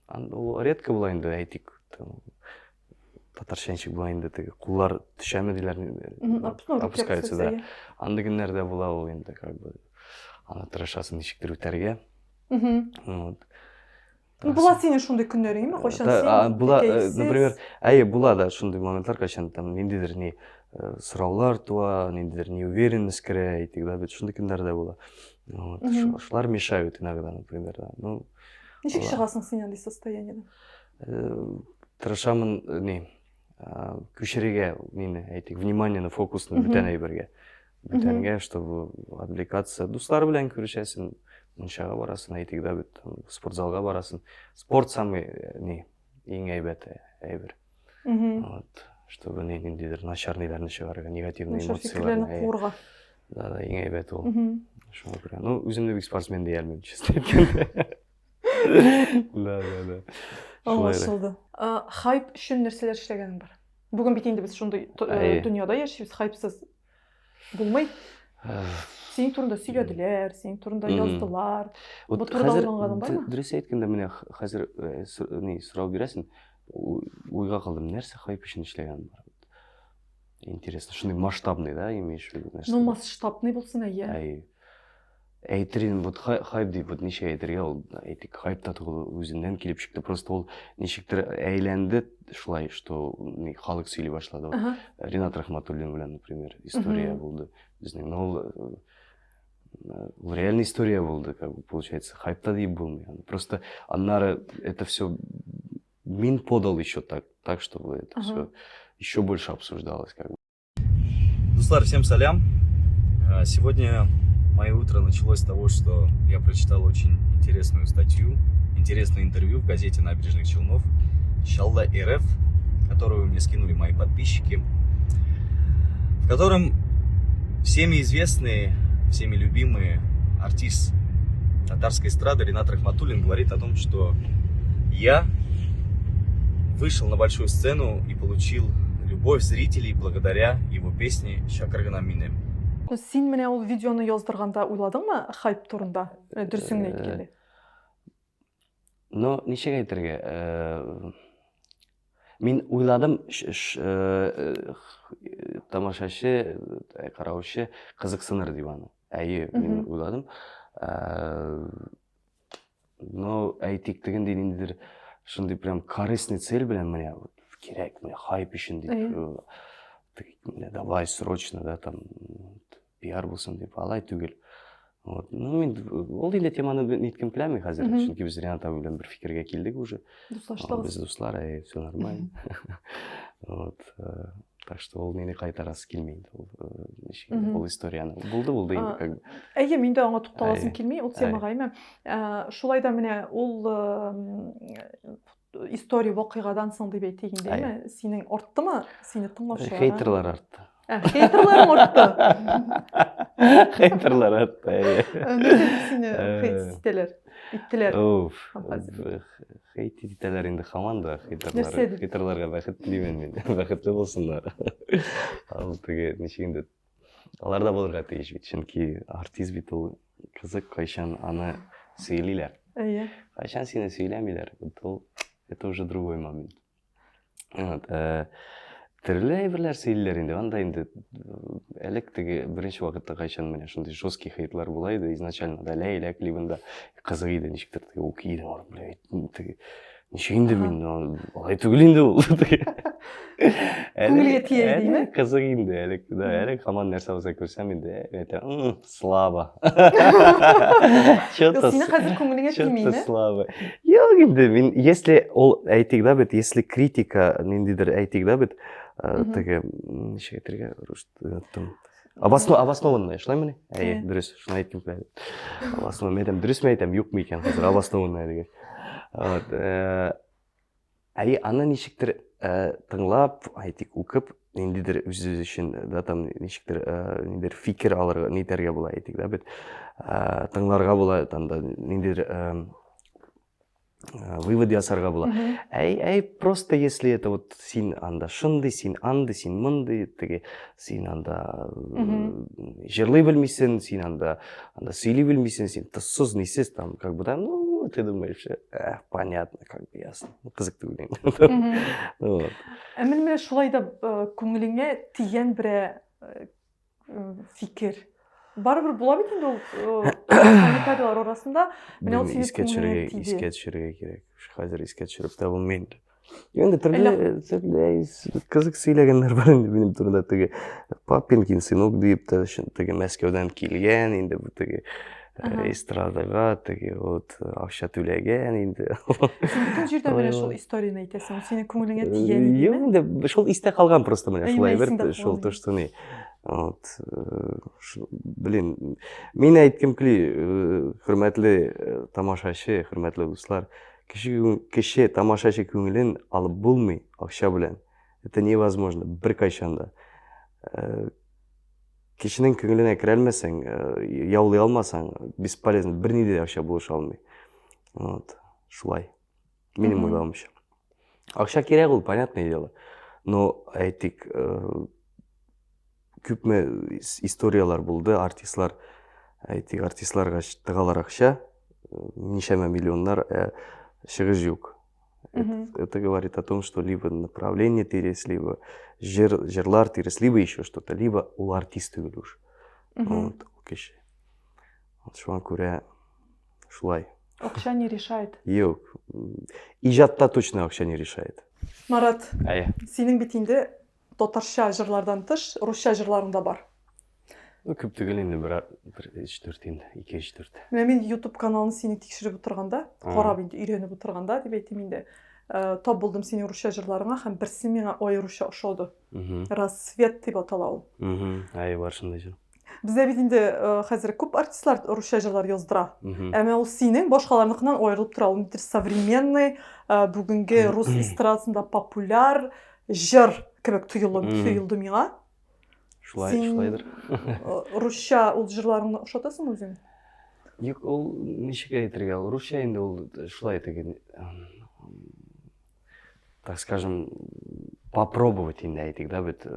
ул редко була инде, әйтик, татарча ничек була инде теге куллар төшәме диләр, опускаются, да. Андый көннәрдә була ул инде, как бы аны тырышасың ничектер үтәргә. Вот. Ну, була синең шундый көннәрең, ме? Кайчан син була, например, әйе, була да шундый моментлар, кайчан там ниндидер ни сораулар туа, ниндидер неуверенность керә, и тогда бит шундый көннәр дә була. Вот. Шулар мешают иногда, например, да. Ну, ничек чыгасың син андый состояниедән? Тырышамын ни күчерергә мине, әйтик, внимание фокусны бүтән әйбергә. Бүтәнгә, чтобы отвлекаться. Дуслар белән күрешәсең, мунчага барасың, әйтик, да, бит, спортзалга барасың. Спорт самый ни, иң әйбәт әйбер. Вот, чтобы ни, ниндидер начар ниләрне чыгарырга, негативный эмоцияләрне. Куырга. Да, да, иң әйбәт ул. Шуңа күрә. Ну, үземне бик спортсмен дия алмыйм, честно әйткәндә. Да, да, да. Аңлашылды. Хайп өчен нәрсәләр эшләгәнең бар? Бүген бит инде без шундый дөньяда яшибез, хайпсыз булмый. Синең турында сөйләделәр, синең турында яздылар. Бу турыда уйланганың бармы? Дөрес әйткәндә, менә хәзер ни сорау бирәсең. Уйга калдым, нәрсә хайп өчен эшләгән бар? Интересно, шундый масштабный, да, имеешь в виду? Ну, масштабный булсын, әйе. Әйе. Әйтер идем, вот хайп дип, вот ничә әйтергә ул, әйтик, хайп та түгел, үзеннән килеп чыкты. Просто ул ничектер әйләнде шулай, что халык сөйли башлады. Вот Ринат Рахматуллин белән, например, история булды безнең. Но ул ул реальная история булды, как бы, получается, хайп та дип булмый. Просто аннары это все мин подал еще так, так, чтобы это все еще больше обсуждалось, как бы. Дуслар, всем салям. Сегодня мое утро началось с того, что я прочитал очень интересную статью, интересное интервью в газете «Набережных Челнов» Чаллы РФ, которую мне скинули мои подписчики, в котором всеми известный, всеми любимый артист татарской эстрады Ринат Рахматуллин говорит о том, что я вышел на большую сцену и получил любовь зрителей благодаря его песне «Чакыр гына мине». Син менә ул видеоны яздырганда уйладыңмы хайп турында? Дөресен генә әйткәндә. Ну, ничек әйтергә? Мин уйладым, тамашачы, караучы кызыксыныр дип аны. Әйе, мин уйладым. Но әйтик, тегендей ниндидер шундый прям корыстный цель белән менә вот кирәк, менә хайп өчен дип, менә давай срочно, да, там пиар булсын дип, алай түгел. Вот. Ну, мин ул инде теманы ниткем теләми хәзер, чөнки без Ренат абый белән бер фикергә килдек уже. Дуслаштыгыз. Без дуслар, әй, все нормально. Вот. Так что ул мине кайтарасы килми инде ул ничек инде ул историяне. Булды, булды инде как бы. Әйе, мин дә аңа тукталасым килми, ул темага, әйме. Шулай да менә ул история вакыйгадан соң дип әйтик инде, әйме? Синең арттымы? Сине тыңлаучылар? Хейтерлар артты. Хейтерларың артты. Хейтерлар артты, әйе. Нәрсә дип сине хейт итәләр? Иттеләр. Уф. Хейт итәләр инде һаман да хейтерлар. Хейтерларга бәхет телимен мин. Бәхетле булсыннар. Ал теге ничек инде алар да булырга тиеш бит, чөнки артист бит ул кызык, кайчан аны сөйлиләр. Әйе. Кайчан сине сөйләмиләр, ул это уже другой момент. Вот, төрле әйберләр сөйлиләр инде. Анда инде элек теге беренче вакытта кайчан менә шундый жесткий хейтлар була иде изначально да Ләйлә клибында кызык иде ничектер теге укый идем, блядь, теге ничек инде мин алай түгел инде ул. Күңелгә тия иде, Кызык инде әле, да, әле һаман нәрсә булса күрсәм инде, әйтәм, слабо. Чё-то Синең хәзер күңелеңә тимиме? Чё-то слабо. Юк инде, мин, если ул әйтик да бит, если критика ниндидер әйтик да бит, теге, ничек әйтергә, оныттым. Обоснованная, шулаймыни? Әйе, дөрес, шуны әйткем килә. Обоснованная, әйтәм, дөресме әйтәм, юкмы икән хәзер, обоснованная дигән. Вот, Әйе, аны ничектер тыңлап, әйтик, укып, ниндидер үзе өчен, да, там ничектер ниндидер фикер алырга, нитәргә була, әйтик, да, бит. Тыңларга була, там да ниндидер вывод ясарга була. Әй, әй, просто если это вот син анда шундый, син андый, син мондый, теге, син анда җырлый белмисең, син анда анда сөйли белмисең, син тозсыз, нисез, там, как бы, да, ну, ты думаешь, понятно, как бы, ясно. Ну, кызык түгел инде. Вот. Ә менә шулай да күңелеңә тигән берәр фикер. Барыбер була бит инде ул комментарийлар арасында. Менә ул синең күңелеңә тиде. Искә төшерергә кирәк. Хәзер искә төшереп тә булмый инде. Инде төрле төрле кызык сөйләгәннәр бар инде минем турында теге папинкин сынок дип тә теге Мәскәүдән килгән инде бу теге эстрадага теге вот акча түләгән инде. Син бөтен җирдә менә шул историяне әйтәсең, ул синең күңелеңә тигән идеме? Юк, инде шул истә калган просто менә шулай бер шул то что ни. Вот, блин, мин әйткем кили, хөрмәтле тамашачы, хөрмәтле дуслар, Кеше, кеше тамашачы күңелен алып булмый акча белән. Это невозможно, беркайчан да. Э, кешенең күңеленә керә алмасаң, э, яулый алмасаң, бесполезно, бернинди дә акча булыша алмый. Вот, шулай. Минем уйлавымча. Акча кирәк ул, понятное дело. Но әйтик, э, күпме историяләр булды, артистлар, әйтик, артистларга тыгалар акча, ничәмә миллионнар, ә чыгыш юк. Это говорит о том, что либо направление тирес, либо җыр, җырлар тирес, либо еще что-то, либо ул артист түгел уж. Вот, ул кеше. Вот шуңа күрә шулай. Акча не решает. Юк. Иҗатта точно акча не решает. Марат, Әйе. Синең бит инде татарча җырлардан тыш, русча җырларың да бар. Ну, күп түгел инде, бер өч дүрт инде, ике өч дүрт. Менә мин YouTube каналын синең тикшереп утырганда, карап инде, өйрәнеп утырганда дип әйтим инде, тап булдым синең русча җырларыңа һәм берсе миңа аеруча ошады. Рассвет дип атала ул. Әйе, бар шундый җыр. Бездә бит инде хәзер күп артистлар русча җырлар яздыра. Әмма ул синең башкаларныкыннан аерылып тора. Ул ниндидер современный, бүгенге рус эстрадасында популяр җыр кебек тоелды миңа. Шулай, шулайдыр. Русча ул җырларыңны ошатасыңмы үзең? Юк, ул ничек әйтергә, ул русча инде ул шулай теге, так скажем, попробовать инде әйтик, да, бит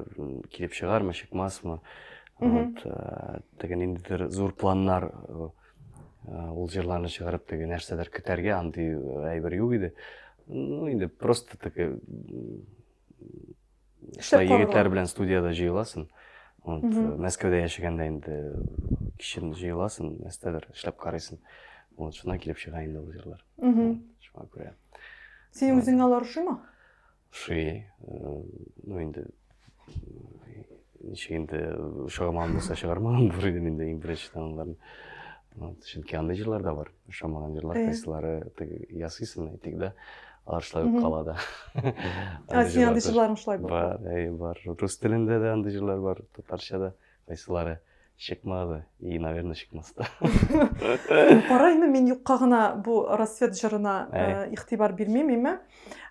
килеп чыгармы, чыкмасмы. Вот, теге ниндидер зур планнар ул җырларны чыгарып теге нәрсәдер көтәргә андый әйбер юк иде. Ну, инде просто теге шулай егетләр белән студиядә җыеласың. Вот, Мәскәүдә яшәгәндә инде кичен җыеласың, нәрсәдер эшләп карыйсың. Вот, шуннан килеп чыга инде ул җырлар. Шуңа күрә. Синең үзеңә алар ошыймы? Ошый. Ну инде ничек инде ошамаган булса чыгармаган булыр идем инде иң беренчедән аларны. Вот, чөнки андый җырлар да бар. Ошамаган җырлар кайсылары теге ясыйсың, әйтик дә, алар шулай ук кала да. Ә синең андый җырларың шулай бар? Бар, әйе, бар. Рус телендә дә андый җырлар бар, татарча да. Кайсылары чыкмады и, наверное, чыкмас та. Кара инде, мин юкка гына бу Рассвет җырына игътибар бирмим, име?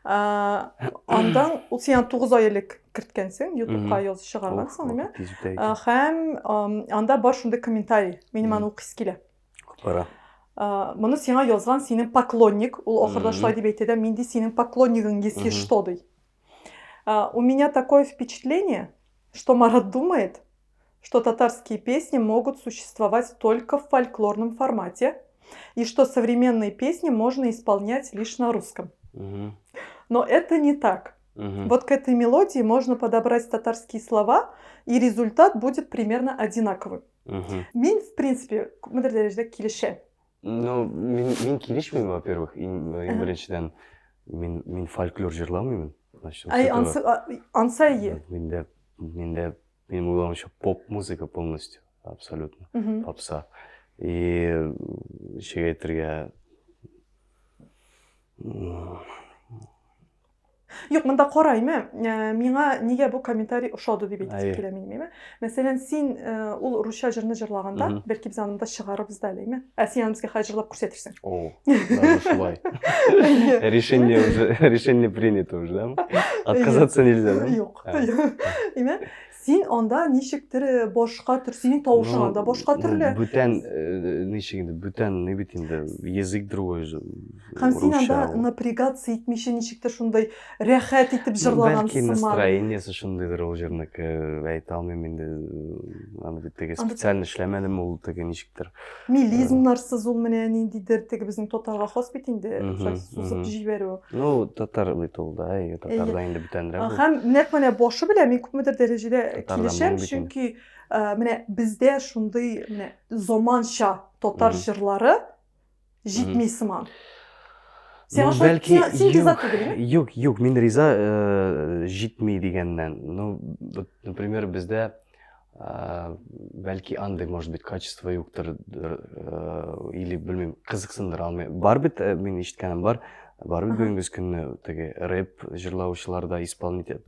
Андан ул син 9 ай элек керткәнсең, YouTubeка язып чыгаргансың, име? Һәм анда бар шундый комментарий. Минем аны укыйсы килә. Бара. Моны сиңа язган синең поклонник, ул ахырда шулай дип әйтә дә, мин ди синең поклоннигың, если что, ди. У меня такое впечатление, что Марат думает, что татарские песни могут существовать только в фольклорном формате и что современные песни можно исполнять лишь на русском. Но это не так. Вот к этой мелодии можно подобрать татарские слова, и результат будет примерно одинаковый. Мин, в принципе, күпмедер дәрәҗәдә килешәм. Ну, мин килешмим, во-первых, иң беренчедән, мин фольклор җырламыйм. Значит, Ай, ансы әйе. Миндә, минем уйлавымча, поп музыка полностью, абсолютно, попса. И ничек әйтергә, Юк, монда кара, әйме, миңа нигә бу комментарий ошады дип әйтеп килә минем, әйме. Мәсәлән, син ул русча җырны җырлаганда, бәлки без аны да чыгарырбыз да әле, әйме. Ә син аны безгә хәзер җырлап күрсәтерсең. О, даже шулай. Решение уже, решение принято уже, да? Отказаться нельзя, да? Юк. Әйме? Син анда ничектер башка төр, синең тавышың анда башка төрле. Бүтән, ничек инде, бүтән ни бит инде, язык другой же. Һәм син анда напрягаться итмичә ничектер шундай рәхәт итеп җырлаган Бәлки настроениесе шундыйдыр ул җырныкы, әйтә алмыйм инде. Аны бит теге специально эшләмәдем ул теге ничектер. Мелизмнарсыз ул менә ниндидер теге безнең татарга хас бит инде, шулай сузып җибәрү. Ну, татар бит ул да, и татарда инде бүтәнрәк. Һәм нәкъ менә башы белән мин күпмедер дәрәҗәдә килешәм, чөнки менә бездә шундый менә заманча татар җырлары җитми сыман. Син ну, бәлки, син риза түгел, Юк, юк, мин риза җитми дигәннән. Ну, вот, например, бездә бәлки андый, может быть, качество юктыр, или белмим, кызыксындыра алмыйм. Бар бит, мин ишеткәнем бар, бар бит бүгенге көнне теге рэп җырлаучылар да исполнитель,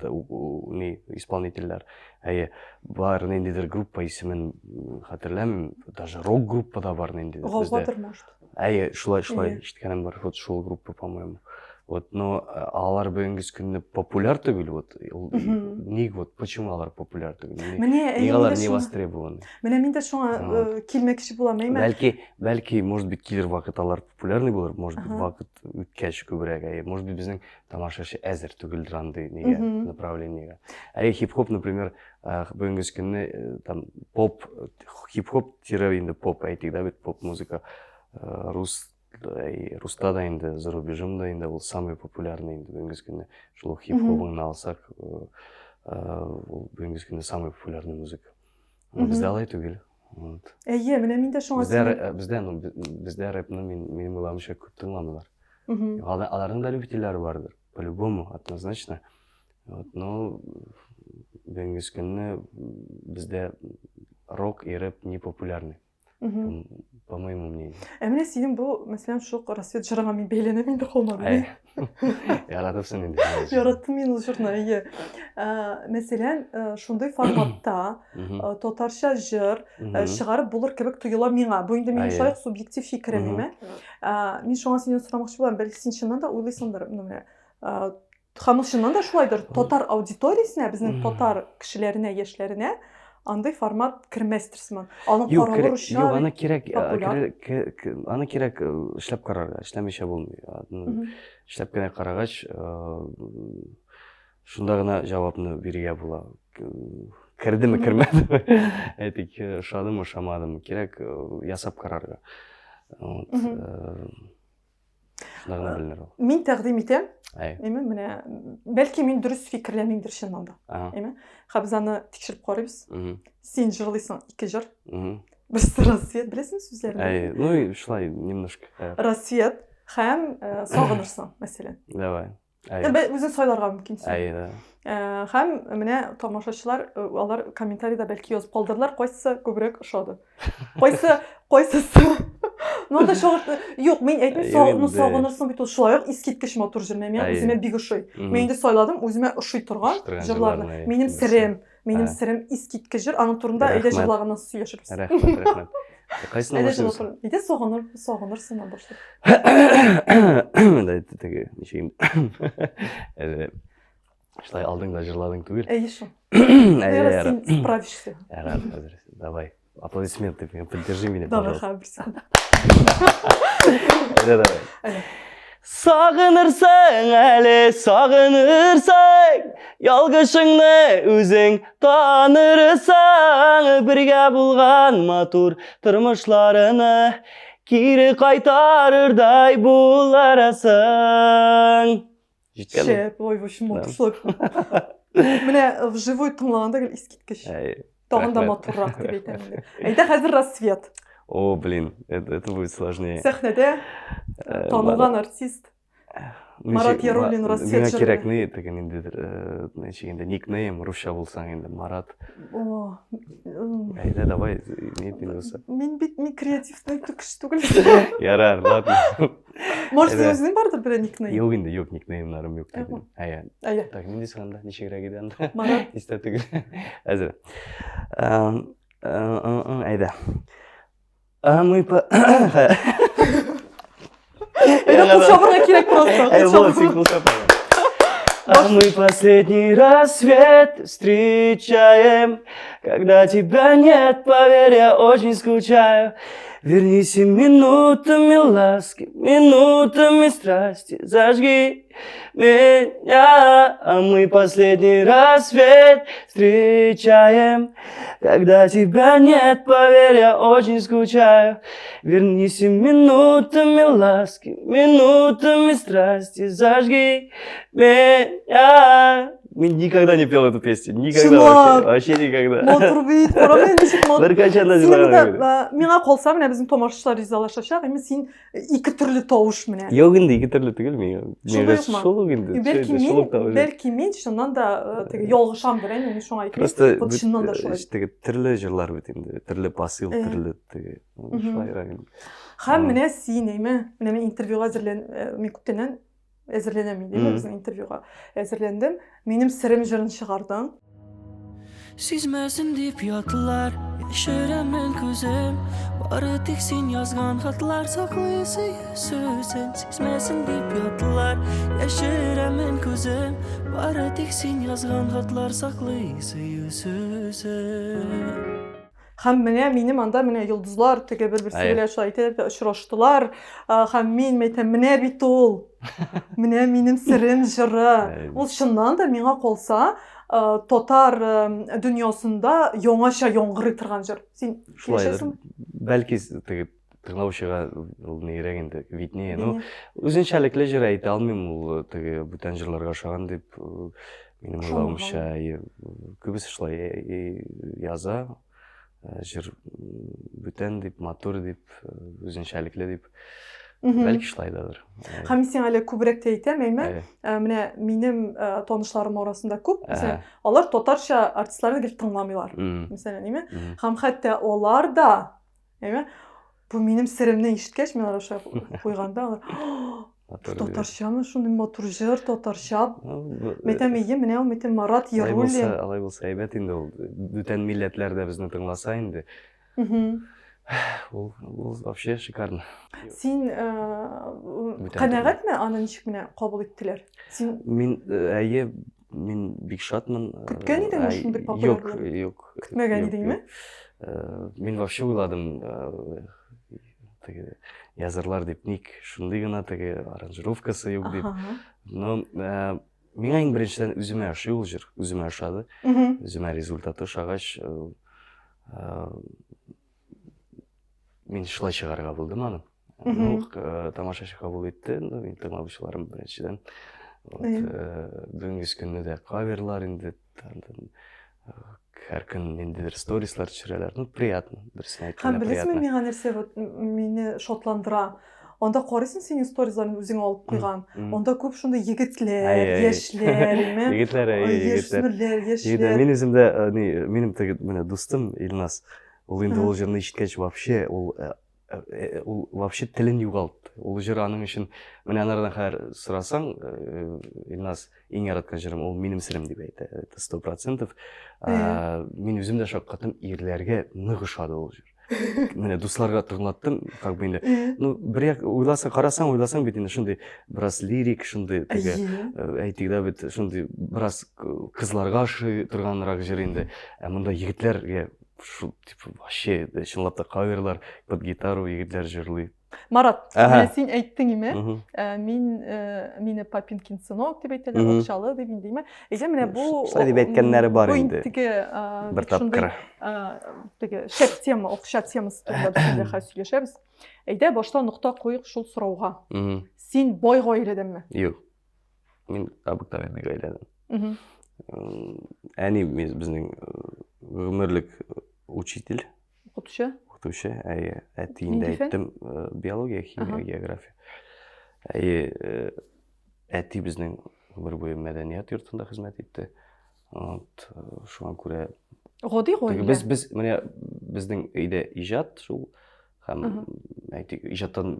не, исполнительләр. Әйе, бар ниндидер группа исемен хәтерләмим, даже рок группа да бар ниндидер. Гаугадыр, может. Әйе, шулай, шулай ишеткәнем бар. Вот шул группа, по-моему. Вот, но алар бүгенге көндә популяр түгел, вот. Ник вот, почему алар популяр түгел? Менә, ник алар не востребованы? Менә мин дә шуңа килмәкче булам, әйме? Бәлки, бәлки, может быть, килер вакыт алар популярный булыр, может быть, вакыт үткәч күбрәк, әйе. Может быть, безнең тамашачы әзер түгелдер андый нигә, направлениегә. Әйе, хип-хоп, например, бүгенге көнне там поп, хип-хоп тире инде поп әйтик, да, бит поп музыка рус. Руста да инде, за рубежом да инде ул самый популярный инде бүгенге көндә. Шул ук хип-хопыңны алсак, ул бүгенге көндә самый популярный музыка. Бездә алай түгел. Вот. Әйе, менә мин дә шуңа Бездә, бездә, ну, бездә рэпны мин, минем уйлавымча күп тыңламыйлар. Аларның да любительләре бардыр, по-любому, однозначно. Вот, но бүгенге көнне бездә рок и рэп не популярны. По моему мнению. Ә менә синең бу, мәсәлән, шул Рассвет җырыңа мин бәйләнәм инде калмады. Яратыпсың инде. Яраттым мин ул җырны, әйе. Мәсәлән, шундый форматта татарча җыр чыгарып булыр кебек тоела миңа. Бу инде минем шулай субъектив фикерем, әйме? Мин шуңа синнән сорамакчы булам, бәлки син чыннан да уйлыйсыңдыр, менә Һәм ул чыннан да шулайдыр. Татар аудиториясенә, безнең татар кешеләренә, яшьләренә андый формат кермәстер сыман. Аның Юк, каравы русча. Юк, аны кирәк, аны кирәк эшләп карарга, эшләмичә булмый. Эшләп кенә карагач, шунда гына җавапны бирергә була. Кердеме, кермәдеме? Әйтик, ошадымы, ошамадымы? Кирәк ясап карарга. Вот. Шунда гына беленер ул. Мин тәкъдим итәм. Әйме, менә бәлки мин дөрес фикерләмимдер чыннан да. Әйме? Һәм без аны тикшереп карыйбыз. Син җырлыйсың ике җыр. Берсе Рассвет, беләсеңме сүзләрен? Әй, ну шулай немножко. Рассвет һәм сагынырсың, мәсәлән. Давай. Әйе. Үзең сайларга мөмкинсең. Әйе, да. Һәм менә тамашачылар, алар комментарида бәлки язып калдырдылар, кайсысы күбрәк ошады. Кайсы, кайсысы? Ну, анда чагыш... Юк, мин әйтмим, ну, сагынырсың бит ул шулай ук искиткеч матур җыр. Миңа үземә бик ошый. Мин инде сайладым, үземә ошый торган җырларны. Минем серем, минем серем искиткеч җыр. Аның турында әйдә җырлаганнан сөйләшербез. Рәхмәт, рәхмәт. Кайсына башлыйбыз? Әйдә сагыныр, сагынырсың башлап. Да, теге ничек инде. Әле шулай алдың да җырладың түгел. Әйе шул. Әйе, син справишься. Ярар, хәзер давай. Аплодисменты, поддержи меня, Давай, хәбер. Әйдә, давай. Сагынырсың әле, сагынырсың, ялгышыңны үзең танырсың, бергә булган матур тормышларны кире кайтарырдай буларсың. Җиткәнме? Шәп, ой, в общем, матур. Менә вживую тыңлаганда гел искиткеч. Тагын да матуррак дип әйтәм инде. Әйдә хәзер рассвет. О, блин, это будет сложнее. Сәхнәдә танылган артист Марат Яруллин рассвет Миңа кирәк ни, теге ниндидер, ничек инде, никнейм русча булсаң инде, Марат. О, Әйдә, давай, ни инде булса. Мин бит мин креативный кеше түгел. Ярар, ладно. Может, синең үзеңнең бардыр берәр никнейм? Юк инде, юк, никнеймнарым юк түгел. Әйе. Әйе. Так, нинди анда? Ничегрәк иде анда? Марат. Истә түгел. Әзер. Әйдә. А мы по... Әйдә, кул чабырга кирәк просто. Әй, вот, син кул чап. А мы последний рассвет встречаем, когда тебя нет, поверь, я очень скучаю. Вернись и минутами ласки, минутами страсти, зажги меня. А мы последний рассвет встречаем, когда тебя нет, поверь, я очень скучаю. Вернись и минутами ласки, минутами страсти, зажги меня. Мин никогда не пел эту песню. Никогда Чынлап. вообще. Вообще никогда. Матур бит, карама ничек матур. Беркайчан да Син җырлаганым монда, юк иде. миңа калса, менә безнең тамашачылар ризалашачак, әмма син ике төрле тавыш менә. Юк инде, ике төрле түгел миңа. Шундый укмы? Шул ук инде. Бәлки шул мин, ук тавыш. бәлки мин чыннан да теге ялгышамдыр, әйме, мин шуңа әйтмим. Просто Вот бит, чыннан да шулай. теге төрле җырлар бит инде, төрле посыл, төрле теге. Шулайрак инде. Һәм менә син, әйме, менә мин интервьюга әзерлән, мин күптәннән әзерләнәм инде, безнең интервьюга әзерләндем. Минем серем җырын чыгардың. Сизмәсен дип ятлар, яшерәмен күзем. Бары тик син язган хатлар саклый сөю сүзен. Сизмәсен дип ятлар, яшерәмен күзем. Бары тик син язган хатлар саклый сөю сүзен. Һәм менә минем анда менә йолдызлар теге бер-берсе белән шулай итеп очраштылар. Һәм мин әйтәм, менә бит ул. Менә минем серем җыры. Ул чыннан да миңа калса, татар дөньясында яңача яңгырый торган җыр. Син килешәсеңме? Бәлки теге Тыңлаучыга ул нигрәк инде, виднее. Ну, үзенчәлекле җыр әйтә алмыйм, ул теге бүтән җырларга ошаган дип, минем уйлавымча, күбесе шулай яза. Җыр бүтән дип, матур дип, үзенчәлекле дип. Бәлки шулайдадыр. Һәм мин сиңа әле күбрәк тә әйтәм, әйме? Менә минем танышларым арасында күп, мәсәлән, алар татарча артистларны гел тыңламыйлар. Мәсәлән, әйме? Һәм хәтта алар да Әйме? Бу минем серемне ишеткәч, мин алар шулай куйганда, алар татарчамы шундый матур җыр, татарча. Мәйтәм, әйе, менә ул, мәйтәм, Марат Яруллин. Алай булса әйбәт инде ул. Бүтән милләтләр дә безне тыңласа инде. Ул, ул вообще шикарно. Син канәгатьме аны ничек менә кабул иттеләр? Син Мин әйе, Мин бик шатмын. Көткән идеңме шундый популярлык? Юк, юк. Көтмәгән идеңме? Мин вообще уйладым, теге язырлар дип, ник шундый гына теге аранжировкасы юк дип. Но миңа иң беренчедән үземә ошый ул җыр, үземә ошады. Үземә результаты ошагач, мин шулай чыгарырга булдым аны. Ну, тамашачы кабул итте, ну, мин тыңлаучыларым беренчедән. Вот, бүгенге көнне дә каверлар инде, һәр көн ниндидер сторислар төшерәләр. Ну, приятно, дөресен әйткәндә, Һәм беләсеңме, миңа нәрсә вот мине шатландыра? Анда карыйсың синең сторизларны үзең алып куйган. Анда күп шундый егетләр, яшьләр, име? Егетләр, егетләр. Яшьләр, яшьләр. Мин үзем дә, ни, минем теге менә дустым Илназ. Ул инде ул җырны ишеткәч вообще ул ул вообще телен югалтты. Ул җыр аның өчен менә анардан хәзер сорасаң, Илназ иң яраткан җырым ул минем серем дип әйтә. Это 100%. Мин үзем дә шаккаттым, ирләргә нык ошады ул җыр. Менә дусларга тыңлаттым, как бы инде. Ну, бер як уйласаң, карасаң, уйласаң бит инде шундый бераз лирик, шундый теге, әйтик дә бит, шундый бераз кызларга ошый торганрак җыр инде. Ә монда егетләргә шул типа вообще чынлап та каверлар под гитару егетләр җырлый. Марат, менә син әйттең име? Мин мине папинкин сынок дип әйтәләр, акчалы дип инде име? Әйдә менә бу Шулай дип әйткәннәре бар инде. Теге бер тапкыр. Теге шәп тема, акча темасы турында без инде хәзер сөйләшәбез. Әйдә башта нокта куйык шул сорауга. Син бай гаиләдәнме? Юк. Мин обыкновенный гаиләдән. Әни безнең гомерлек учитель. Укытучы? Укытучы, әйе. Әти инде әйттем, биология, химия, география. Әйе, әти безнең гомер буе мәдәният йортында хезмәт итте. Вот, шуңа күрә гади гаилә. Без без менә безнең өйдә иҗат шул һәм әйтик, иҗаттан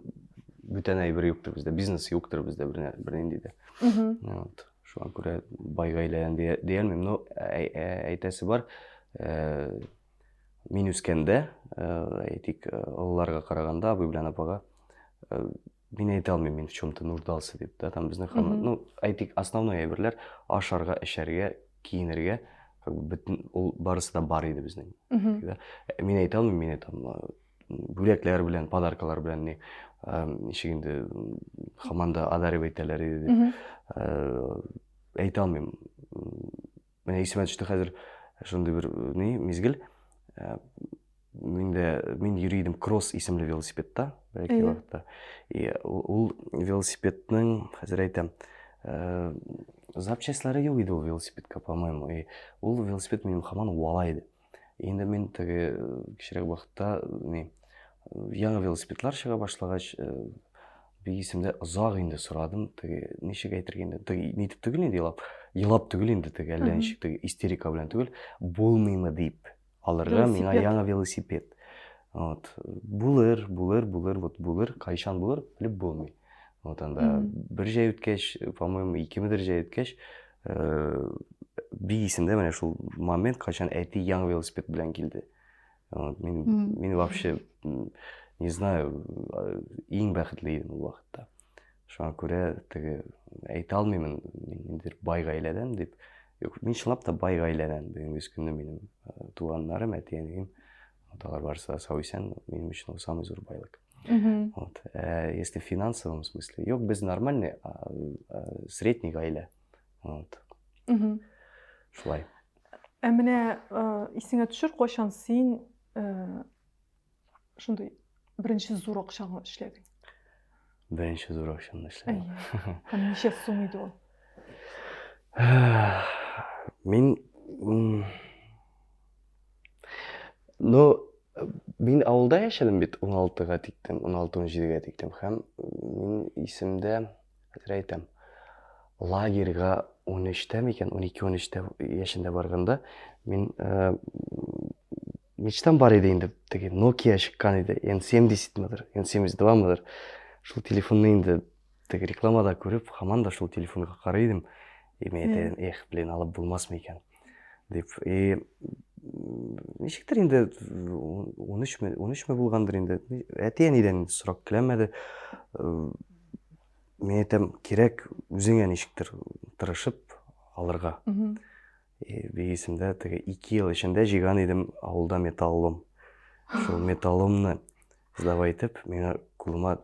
бүтән әйбер юктыр бездә, бизнес юктыр бездә бернинди дә. Вот. Шуңа күрә бай гаиләдән дия алмыйм, но әйтәсе бар, мин үскәндә, әйтик, олыларга караганда, абый белән апага, мин әйтә алмыйм, мин в чем-то нуждался дип, да, там безнең һәм, ну, әйтик, основной әйберләр ашарга, эчәргә, киенергә, как бы бөтен ул барысы да бар иде безнең. Да? Мин әйтә алмыйм, мине там бүләкләр белән, подаркалар белән ни, ничек инде һаман да одаривать итәләр иде дип. Әйтә алмыйм. Менә исемә төште хәзер шундый бер ни мизгел. Мин дә мин йөри идем Кросс исемле велосипедта бәләкәй вакытта. И ул велосипедның, хәзер әйтәм, запчастьлары юк иде ул велосипедка, по-моему. И ул велосипед минем һаман уала иде. Инде мин теге кечерәк вакытта ни яңа велосипедлар чыга башлагач, бик исемдә озак инде сорадым, теге ничек әйтергә инде, теге нитеп түгел инде елап, елап түгел инде теге әллә ничек теге истерика белән түгел, булмыймы дип алырга миңа яңа велосипед. Вот. Булыр, булыр, булыр, вот булыр, кайчан булыр, белеп булмый. Вот анда бер җәй үткәч, по-моему, икемедер җәй үткәч, бик исемдә менә шул момент, кайчан әти яңа велосипед белән килде. Вот, мин, мин вообще, не знаю, иң бәхетле идем ул вакытта. Шуңа күрә теге әйтә алмыймын, мин ниндидер бай гаиләдән дип. Юк, мин чынлап та бай гаиләдән. Бүгенге көнне минем туганнарым, әти-әнием, вот алар барысы да сау-исән, минем өчен ул самый зур байлык. Вот. Если в финансовом смысле, юк, без нормальный, средний гаилә. Вот. Шулай. Ә менә исеңә төшер, кайчан син шундый беренче зур акчаңны эшләдең? Беренче зур акчамны эшләдем. Әйе. Һәм ничә сум иде ул? Мин Ну, мин авылда яшәдем бит 16-га тиктем, 16-17-гә тиктем. Һәм мин исемдә, хәзер әйтәм, лагерьга 13-тә микән, 12-13-тә яшендә барганда, мин э, мечтам бар иде инде, теге Nokia чыккан иде, N70 мыдыр, N72 мыдыр. Шул телефонны инде теге рекламада күреп, һаман да шул телефонга карый идем. И мин әйтә идем, эх, блин, алып булмас микән дип. И ничектер инде 13-ме, 13-ме булгандыр инде. Әти-әнидән сорап келәмәде. Мин әйтәм, кирәк үзеңә ничектер тырышып алырга. Бик исемдә, теге 2 ел эчендә җыйган идем авылда металлолом. Шул металлоломны сдавай итеп, миңа кулыма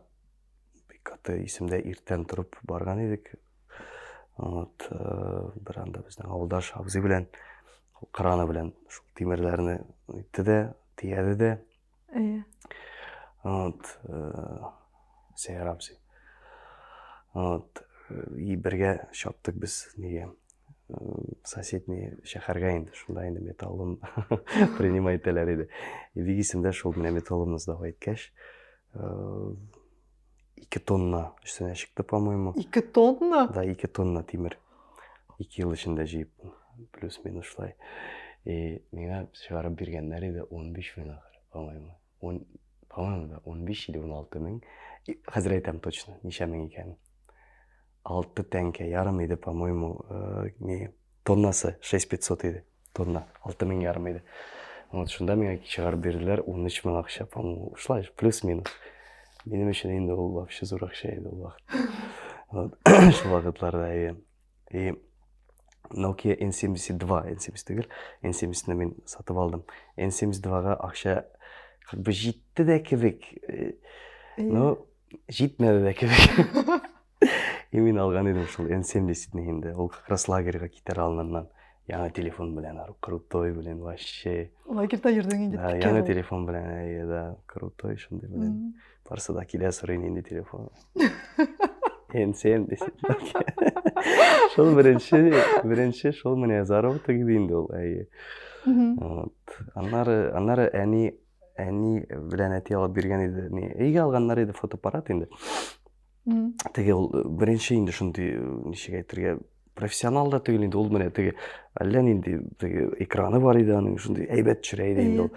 бик каты исемдә иртән торып барган идек. Вот, э, бер анда безнең авылдаш абзый белән краны белән шул тимерләрне итте дә, тияде дә. Әйе. Вот, э, Сәйяр абзый. Вот, э, и бергә чаптык без нигә соседний шәһәргә инде шунда инде металлом принимать итәләр иде. И бик исемдә шул менә металломны сдавать иткәч, 2 тонна өстенә чыкты, по-моему. 2 тонна? Да, 2 тонна тимер. 2 ел эчендә җыеп, плюс-минус шулай. И миңа чыгарып биргәннәр иде 15 мең ахыр, по-моему. По-моему, да, 15 или 16 мең. Хәзер әйтәм точно, ничә мең икәнен. 6 тәңкә ярым иде, по-моему, э, не, тоннасы 6500 иде. Тонна, 6 мең ярым иде. Вот шунда миңа чыгарып бирделәр 13 мең акча, по-моему, шулай, плюс-минус. Минем өчен инде ул вообще зур акча иде ул вакыт. Вот, шул вакытларда, әйе. И Nokia N72, N70 түгел, N70-ны мин сатып алдым. N72-га акча как бы җитте дә кебек. Э, но җитмәде дә кебек. И мин алган идем шул N70-ны инде. Ул как раз лагерьга китәр алдыннан. Яңа телефон белән, крутой белән вообще. Лагерьда йөрдең инде. Да, яңа телефон белән, әйе, да, крутой шундый белән. Барысы да килә сорый нинди телефон. N70. Шул беренче, беренче шул менә заработок иде инде ул, әйе. Вот. Аннары, аннары әни әни белән әти алып биргән иде. Ни, өйгә алганнар иде фотоаппарат инде. Теге ул э, беренче инде шундый, э, ничек әйтергә, профессионал да түгел инде ул менә теге әллә нинди теге экраны бар иде аның, шундый әйбәт төшерә иде инде ул.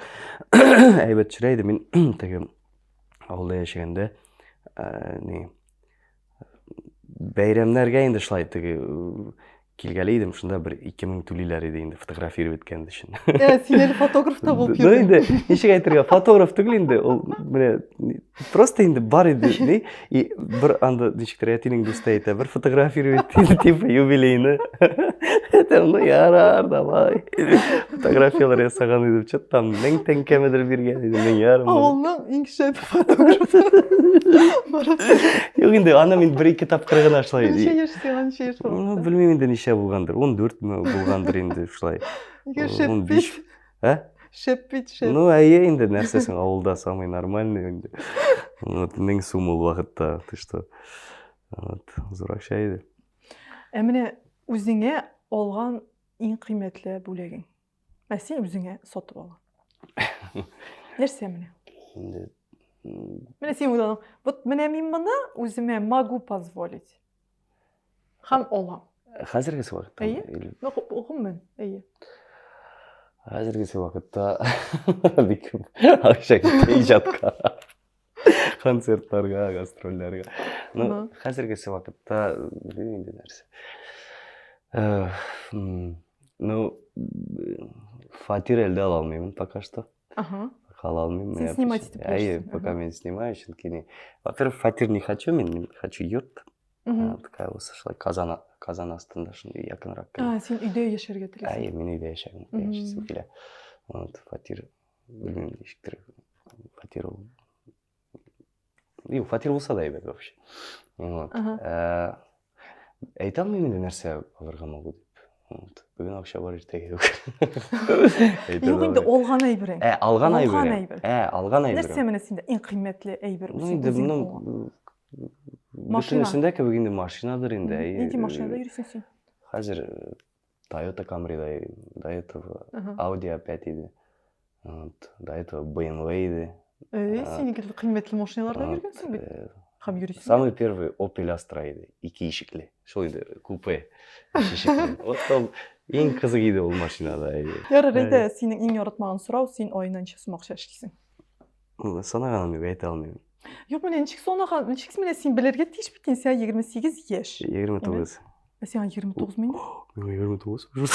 Әйбәт төшерә иде. Мин теге авылда яшәгәндә, э, ни, бәйрәмнәргә инде шулай теге килгәли идем, шунда бер 2000 түлиләр иде инде фотографировать иткән өчен. Ә, син әле фотограф та булып йөрдең. Ну инде, ничек әйтергә, фотограф түгел инде, ул менә просто инде бар иде, ни, и бер анда ничектер әтинең дусты әйтә, бер фотографировать итте, типа юбилейны. Әйтәм, ну ярар, давай. Фотографияләр ясаган идем, что там 1000 тәңкәмедер биргән иде, 1500. Авылның иң шәп фотографы. Марат. Юк инде, аны мин бер-ике тапкыр гына шулай. Ничә яшь сиңа, ничә яшь Ну, белмим инде ничә булгандыр. 14 ме булгандыр инде шулай. Нигә шәп бит? Ә? Шәп бит, шәп. Ну, әйе инде, нәрсә соң авылда самый нормальный инде. Вот, 1000 сум ул вакытта, ты что. Вот, зур акча иде. Ә менә үзеңә алган иң кыйммәтле бүләгең? Ә син үзеңә сатып алган. Нәрсә менә? Инде Менә син уйладың, вот менә мин моны үземә могу позволить. Һәм алам. Хәзергесе вакытта. Әйе. Ну, гомумән, әйе. Хәзергесе вакытта бик күп акча китә иҗатка. Концертларга, гастрольләргә. Ну, хәзергесе вакытта белмим инде нәрсә. Э, ну, фатир әлдә ала алмыймын пока что. Ага. Пока ала алмыйм. Син снимать итеп Әйе, пока мин снимаю, чөнки не. Во-первых, фатир не хочу, мин хочу йорт. Такая булса шулай Казан, Казан астында шундый якынрак. А, син өйдә яшәргә телисең. Әйе, мин өйдә яшәгем, яшисем килә. Вот, фатир белмим ничектер фатир ул юк фатир булса да әйбәт вообще вот ә, әйтә алмыйм инде нәрсә алырга могу дип. Вот. Бүген акча бар, иртәгә юк. Юк инде алган әйберең. Ә, алган әйберең. Ә, алган әйберең. Нәрсә менә синдә иң кыйммәтле әйбер? Ну, инде моның бөтенесендә кебек инде машинадыр инде. Нинди машинада йөрисең син? Хәзер э, Toyota Camry-да йөрим. До этого Audi A5 иде. Вот. До этого BMW иде. Әй, син икән кыйммәтле машиналарда йөргәнсең бит. Э, Һәм йөрисең. Самый первый Opel Astra иде. Ике ишекле. Шул инде купе. Өч ишекле. Вот ул иң кызык иде ул машинада. Ярар, әйдә, синең иң яратмаган сорау, син аена ничә сум акча эшлисең? Санаганым юк, әйтә алмыйм. Юк, менә ничек санаган, ничек менә син белергә тиеш бит инде, сиңа 28 яшь. 29. Ә сиңа 29 мени? Миңа 29.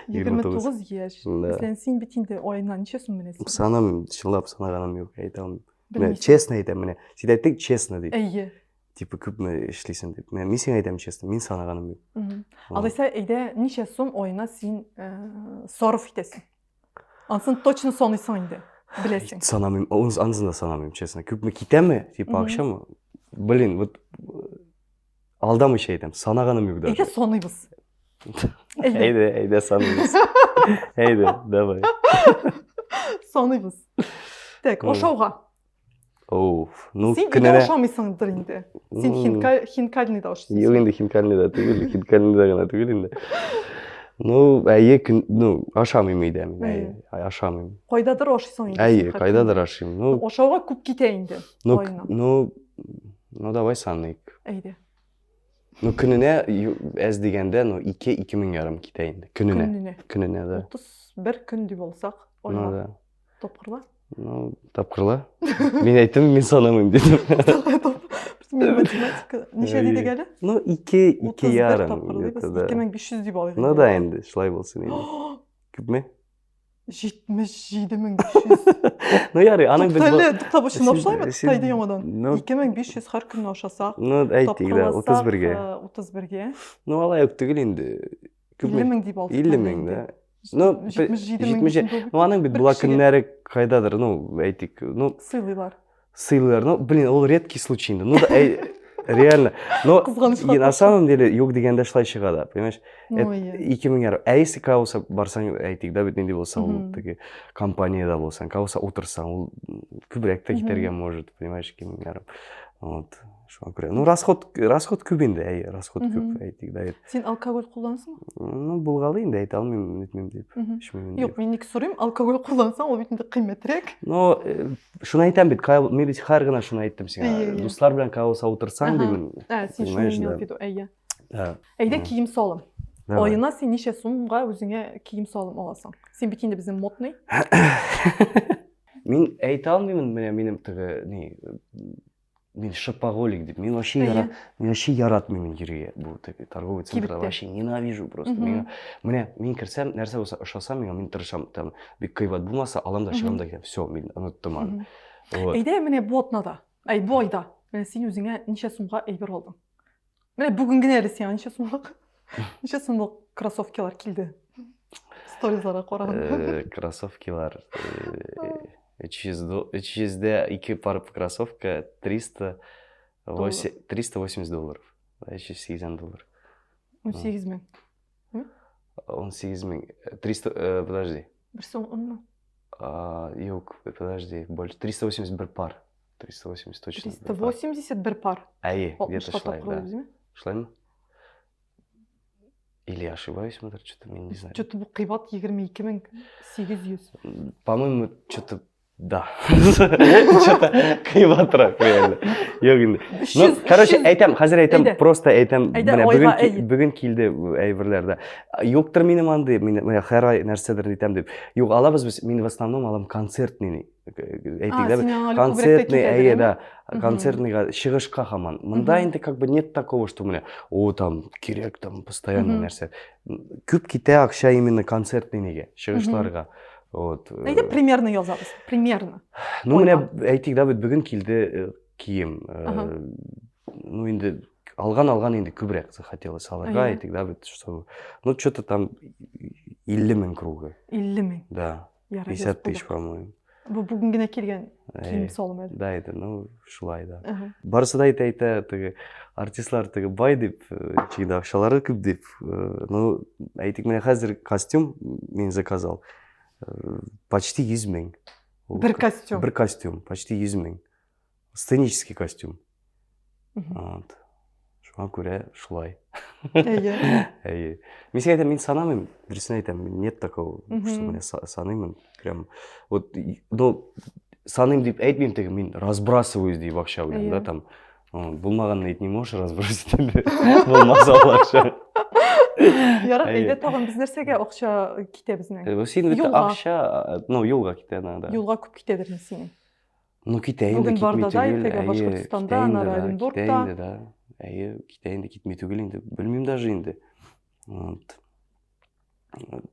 29 яшь. Мәсәлән, син бит инде аена ничә сум менә син? Санамыйм, чынлап санаганым юк, әйтә алмыйм. Менә честно әйтәм, менә. Син әйттең честно дип. Әйе. Типа күпме эшлисең дип. Менә мин сиңа әйтәм честно, мин санаганым юк. Алайса, әйдә, ничә сум аена син э, сарыф итәсең? Ансын точно саныйсың инде. Беләсең. Санамыйм, анысын да санамыйм, честно. Күпме китәме, типа акчамы? Блин, вот Алдамыйча әйтәм, санаганым юк даже. Әйдә саныйбыз. Әйдә. Әйдә, әйдә саныйбыз. Әйдә, давай. Саныйбыз. Так, ашауга. Оуф, ну Син өйдә ашамыйсыңдыр инде. Син хинкальныйда ашыйсың. Юк инде хинкальныйда түгел, хинкальныйда гына түгел инде. Ну, әйе, көн, ну, ашамыйм өйдә мин, әйе, ашамыйм. Кайдадыр ашыйсың инде. Әйе, кайдадыр ашыйм. Ну, ашауга күп китә инде. Ну, ну, Ну, давай саныйк. Әйдә. Ну, көненә әз дигәндә, ну, 2-2 мең ярым китә инде. Көненә. Көненә. Көненә, да. 31 көн дип алсак, айга. Ну, да. Тапкырла. Ну, тапкырла. Мин әйттем, мин санамыйм дидем. Мин математика. Ничә дидек әле? Ну, 2, 2 ярым. 2500 дип алыйк. Ну да инде, шулай булсын инде. Күпме? 77500. Ну ярый, аның без Туктале, тукта бу чынлап шулаймы? Тукта әйдә яңадан. 2500 һәр көнне ашасак. Ну, әйтик дә, 31-гә. 31-гә. Ну, алай ук түгел инде. 50 мең дип алдык. 50 мең, да. Ну, 77 мең. Ну, аның бит була көннәре кайдадыр, ну, әйтик, ну. Сыйлыйлар. Сыйлыйлар. Ну, блин, ул редкий случай инде. Ну, да, әй, реально. Но Кызганычка на самом деле юк дигәндә шулай чыга да, понимаешь? Ну, иә. 2000 ярым. Ә если каоса барсаң, әйтик, да, бит нинди булса, ул теге компаниядә булсаң, каоса утырсаң, ул күбрәк тә китәргә может, понимаешь, 2000 ярым. Вот. Шуңа күрә. Ну, расход, расход күп инде, әй, расход күп, әйтик, да. Син алкоголь кулланасыңмы? Ну, булгалы инде, әйтә алмыйм, нитмим дип, эчмим дип. Юк, мин ник сорыйм, алкоголь куллансаң, ул бит инде кыйммәтрәк. Ну, э, шуны әйтәм бит, мин бит һәр гына шуны әйттем сиңа. Дуслар белән каоса утырсаң димен. Ә, син шуны имел в виду, әйе. Әйдә кием салым. Аена син ничә сумга үзеңә кием салым аласың? Син бит инде безнең модный. Мин әйтә алмыйм, менә минем теге ни мин шопоголик дип мин вообще яра мин вообще яратмыйм мин йөрергә бу теге торговый центрда вообще ненавижу просто миңа менә мин керсәм нәрсә булса ошаса миңа мин тырышам там бик кыйбат булмаса алам да чыгам да китәм все мин оныттым аны вот әйдә менә бу атнада әй бу айда менә син үзеңә ничә сумга әйбер алдың Менә бүген генә әле сиңа ничә сумлык? Ничә сумлык кроссовкилар килде? Сторизларга караганда. Э, кроссовкилар 300 дә ике пар кроссовка 300 380 долларов. 380 доллар. 18 мең. 18 мең. 300, э, подожди. Бер сум унмы? Юк, подожди, больше. 381 пар. 380 точно. 380 бер пар. Әйе, где-то шулай, да. Шулаймы? Или я ошибаюсь, смотри, что-то мин не знаю. Что-то бу кыйбат 22800. По-моему, что-то да. Что-то кыйбатрак реально. Юк инде. Ну, короче, әйтәм, хәзер әйтәм, просто әйтәм, менә бүген бүген килде әйберләр дә. Юктыр минем андый, мин менә һәр ай нәрсәдер әйтәм дип. Юк, алабыз без, мин в основном алам концертный әйтик да концертный әйе да концертныйга чыгышка һаман монда инде как бы нет такого что менә о там кирәк там постоянно нәрсә күп китә акча именно концертный нигә чыгышларга вот э, әйдә примерно язабыз примерно ну менә әйтик да бит бүген килде э, кием э, ну инде алган алган инде күбрәк захотелось алырга әйтик да бит чтобы ну что то там 50 мең кругы 50 мең да 50 тысяч, по-моему. Бу бүген генә килгән кием салым әле. Да, это, ну, шулай да. Барысы да әйтә, әйтә, теге артистлар теге бай дип, ничек дә акчалары күп дип. Ну, әйтик, менә хәзер костюм мин заказал. Почти 100 мең. Бер костюм. Бер костюм, почти 100 мең. Сценический костюм. Вот. Шуңа күрә шулай. Әйе. Әйе. Мин сиңа әйтәм, мин санамыйм, дөресен әйтәм, нет такого, что менә саныймын. Прям вот, ну, саныйм дип әйтмим теге, мин разбрасываюсь дип акча белән, да, там. Булмаганны әйт не можешь разбросить инде. Булмаса ул акча. Ярар, әйдә тагын без нәрсәгә акча китә безнең? Син бит акча, ну, юлга китә, да. Юлга күп китәдер синең. Ну, китә инде, Бүген китми Бардада, түгел. иртәгә Әйе, Башкортстанда, китә инде, аннары да, китә Оренбургта. инде, да. Әйе, китә инде, китми түгел инде. Белмим даже инде. Вот.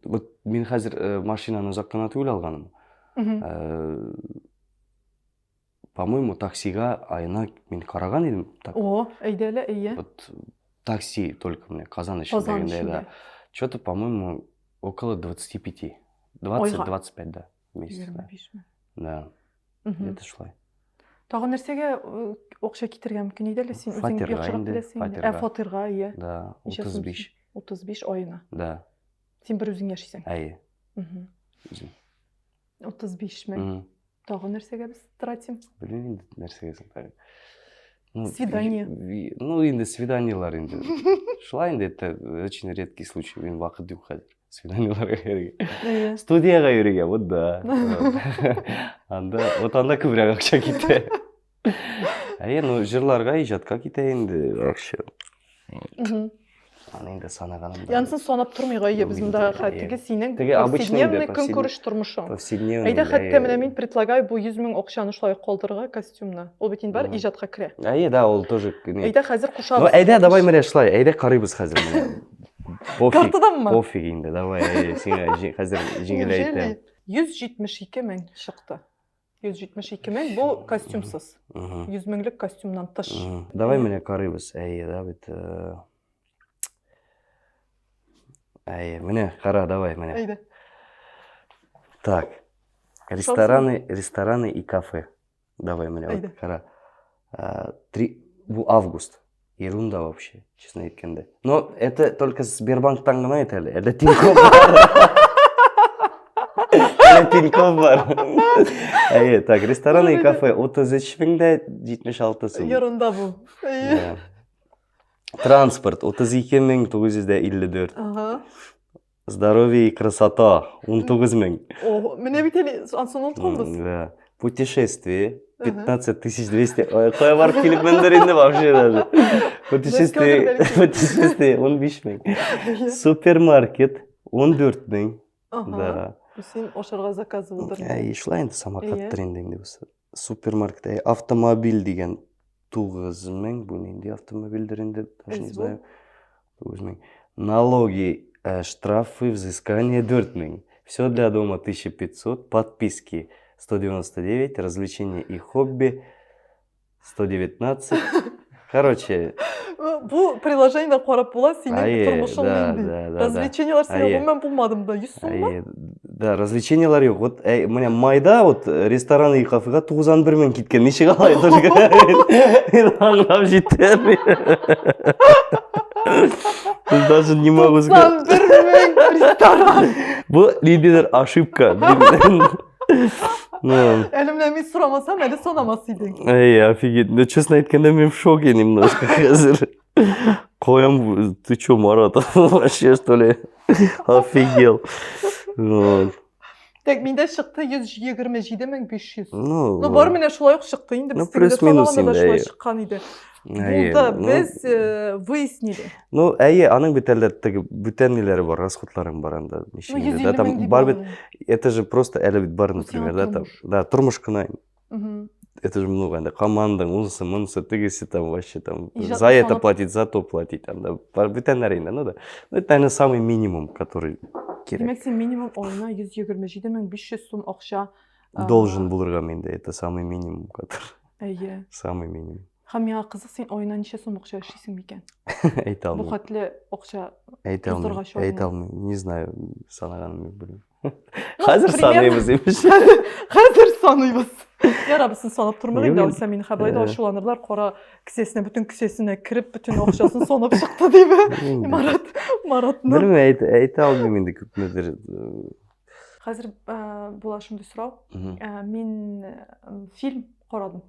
Вот мин хәзер э, машинаны озак кына түгел алганым. Мгм. Э, По-моему, таксига аена мин караган идем. Так, О, әйдә әле, әйе. вот такси только менә Казан эчендә Казан генә, эчендә. да. Что-то, по-моему, около 25. Айга. 20-25, да, в месяц, да. 25 мең. Да. Мгм. Это шулай. Тагын нәрсәгә э, акча китергә мөмкин иде әле син үзең Фатирга яхшырак инде, беләсең инде. Ә, фатирга. фатирга, иә. Да, Ничә сум 35. 35 аена. Да. Син бер үзең яшисең. Әйе. Мгм. Үзем. 35 мең. Мгм. Тагын нәрсәгә без тратим? Белмим инде нәрсәгә соң тагын. Ну, Свидание. Ну, инде свиданиелар инде. Шулай инде, это очень редкий случай. Мин вакыт юк хәзер. Свиданиеларга йөрергә. Әйе. Студиягә йөрергә, вот да. Анда, вот анда күбрәк акча китә. Әйе, ну, җырларга, иҗатка китә инде акча. Мгм. Аны инде санаганым да. Янсын санап тормыйк, әйе, без монда теге синең Теге обычный инде, повседневный көнкүреш тормышың. Повседневный. Әйдә, хәтта менә мин предлагаю бу 100 мең акчаны шулай ук калдырырга костюмны. Ул бит инде бар иҗатка керә. Әйе, да, ул тоже. Әйдә, хәзер кушабыз. Ну, әйдә, давай менә шулай, әйдә карыйбыз хәзер менә. Пофиг. Картаданмы? Пофиг инде, давай, әйе, сиңа хәзер җиңел әйтәм. 172 мең чыкты. 172 мең бу костюмсыз. 100 меңлек костюмнан тыш. Давай менә карыйбыз. Әйе, да бит. Э, әйе, менә кара, давай менә. Әйдә. Так. Рестораны, рестораны и кафе. Давай менә вот кара. Э, три бу август. Ерунда вообще, честно әйткәндә. Но это только Сбербанктан гына әйт әле. Әле Тинькофф бар. Әле Тинькофф бар. Әйе, так, ресторан и кафе 33 мең дә 76 сум. Ерунда бу. Әйе. Транспорт 32 мең 954. Ага. Здоровье и красота 19 мең. О, менә бит әле ансын онытканбыз. Да. Путешествие 15 200. Ой, кая барып килепмендер инде вообще даже. Путешествие, путешествие 15 мең. Супермаркет 14 мең. Да. Син ашарга заказывалдыр. Әй, шулай инде самокаттыр инде инде булса. Супермаркет, әй, автомобиль дигән 9 мең. Бу нинди автомобильдер инде, даже не знаю. 9 мең. Налоги, э, штрафы, взыскание 4 мең. Все для дома 1500, подписки 199, развлечения и хобби 119. Короче, Бу приложениедән карап була, синең тормышың нинди. Развлечениеләр синең гомумән булмадымы да? 100 суммы? Да, развлечениеләр юк. Вот менә майда вот э, ресторан и кафега 91 мең киткән. Ничек алай только? Мин аңлап җитәм. Даже не могу сказать. 91 мең ресторан. Бу ниндидер ошибка. Ну. Әле менә мин сорамасам, әле санамас идең. Эй, офигеть. Ну, честно әйткәндә, мин в шоке немножко хәзер. Каян, ты чё, Марат, вообще, что ли? Офигел. Вот. Так, миндә чыкты 127 500. Ну, ну бар менә шулай ук чыкты инде. Ну, плюс-минус инде. Шулай чыккан иде. Булды, без э, выяснили. Ну, әйе, аның бит әле теге бүтән ниләре бар, расходларың бар анда. Ну, да, там бар бит, это же просто әле бит бар, например, да, там, да, тормыш кына. Это же много, анда командаң, унысы, монысы, тегесе там вообще там за это платить, за то платить, там, да, бар бүтәннәр инде, ну да. Ну, это, наверное, самый минимум, который кирәк. Димәк, син минимум аена 127 500 сум акча должен булырга миндә, это самый минимум, который. Әйе. Самый минимум. Һәм миңа кызык, син аена ничә сум акча эшлисең микән? Әйтә алмыйм. Бу хәтле акча Әйтә алмыйм. Әйтә алмыйм. Не знаю, санаганым юк белмим. Хәзер саныйбыз имеш. Хәзер саныйбыз. Ярабысын санап тормыйк инде, алайса мине хәбәр да ачуланырлар, кара кесәсенә, бөтен кесәсенә кереп, бөтен акчасын санап чыкты дип. Марат, Маратны. Белмим, әйтә, әйтә алмыйм инде күпмедер. Хәзер була шундый сорау. Мин фильм карадым.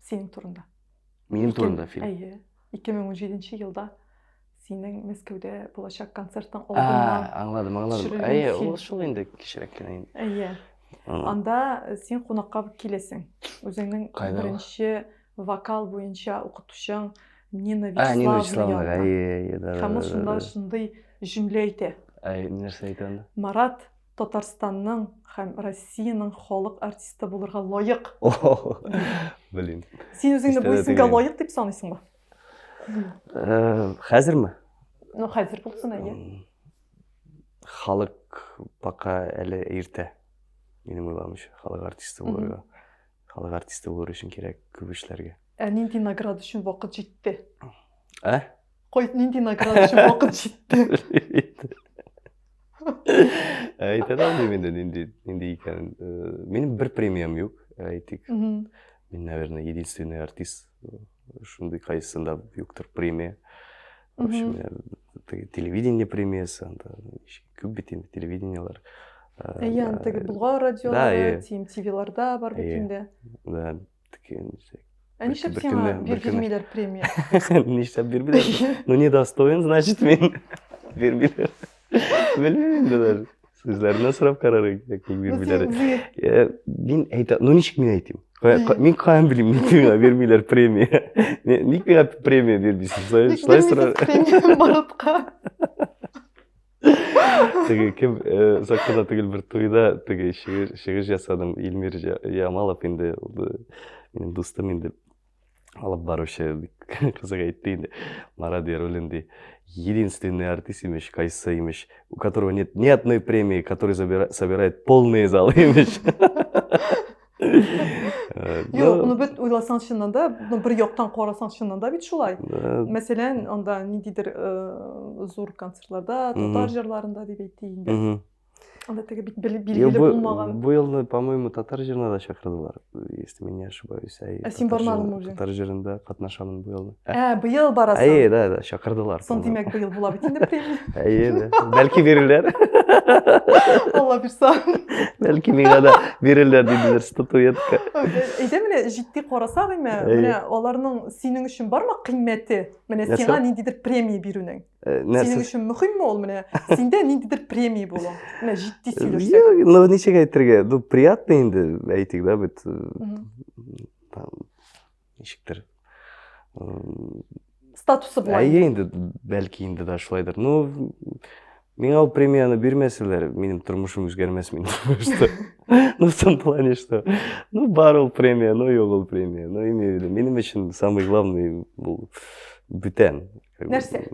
Синең турында. Минем турында фильм. Әйе. 2017 елда синең Мәскәүдә булачак концертың алдыннан. Аңладым, аңладым. Әйе, ул шул инде кечерәк кенә инде. Әйе. Анда син кунакка киләсең. Үзеңнең беренче вокал буенча укытучың Нина Вячеславовна. Әйе, әйе, да. Һәм ул шунда шундый җөмлә әйтә. Әй, нәрсә әйтә анда? Марат Татарстанның һәм Россиянең халык артисты булырга лаек. Блин. Син үзеңне бу исемгә лаек дип саныйсыңмы? Э, хәзерме? Ну, хәзер булсын, әйе. Халык пока әле иртә. Минем уйлавымча, халык артисты булырга. Халык артисты булыр өчен кирәк күп эшләргә. Ә нинди награда өчен вакыт җитте? Ә? Кой, нинди награда өчен вакыт җитте? Әйтә дә алмыйм инде нинди нинди икәнен. Э, минем бер премиям юк, әйтик. Мин, наверное, единственный артист шундый кайсысында юктыр премия. В общем, теге телевидение премиясе анда күп бит инде телевидениелар. Әйе, анда теге Болгар радиолары, TMTV-ларда бар бит инде. Да, теге Ә нишләп сиңа бирмиләр премия? Нишләп бирмиләр? Ну, недостоин, значит, мин бирмиләр. Белмим инде даже. Сүзләреннән сорап карарга кирәк, ник бирмиләр. Э, мин әйтә, ну ничек мин әйтим? Мин каян белим, ник миңа бирмиләр премия? Ник миңа премия бирмисез? Шулай сорар. Премия Маратка. Теге кем, э, озак кына түгел бер туйда теге чыгыш ясадым. Илмир Ямалов инде минем дустым инде алып баручы кызык әйтте инде. Марат Яруллин ди, единственный артист имеш, кайсы имеш, у которого нет ни одной премии, который собирает полные залы имеш. Э, Юк, ну бит уйласаң чыннан да, ну бер яктан карасаң чыннан да бит шулай. Мәсәлән, анда ниндидер э, зур концертларда, татар җырларында дип әйтик инде. Анда теге бит билгеле булмаган. Бу елны, по-моему, татар җырына да чакырдылар, если мин не ошибаюсь. Ә син бармадыңмы уже? Татар җырында катнашамын бу елны. Ә, быел барасың. Әйе, да, да, чакырдылар. Соң димәк, быел була бит инде премия. Әйе, да. Бәлки бирерләр. Алла бирса. Бәлки миңа да бирерләр диделәр статуэтка. Әйдә менә җитди карасак, менә аларның синең өчен бармы кыйммәте? Менә сиңа ниндидер премия бирүнең. Э, Синең өчен мөһимме ул менә? Синдә ниндидер премия булу. Менә җитди сөйләшсәк. Ну, ничек әйтергә? Ну, приятно инде, әйтик, да, бит. Э, ничектер. Статусы була. Әйе инде, бәлки инде да шулайдыр. Ну, миңа ул премияны бирмәсәләр, минем тормышым үзгәрмәс минем тормышта. Ну, в том плане, что, ну, бар ул премия, ну, юк ул премия. Ну, имею в виду, минем өчен самый главный бул бүтән. Нәрсә?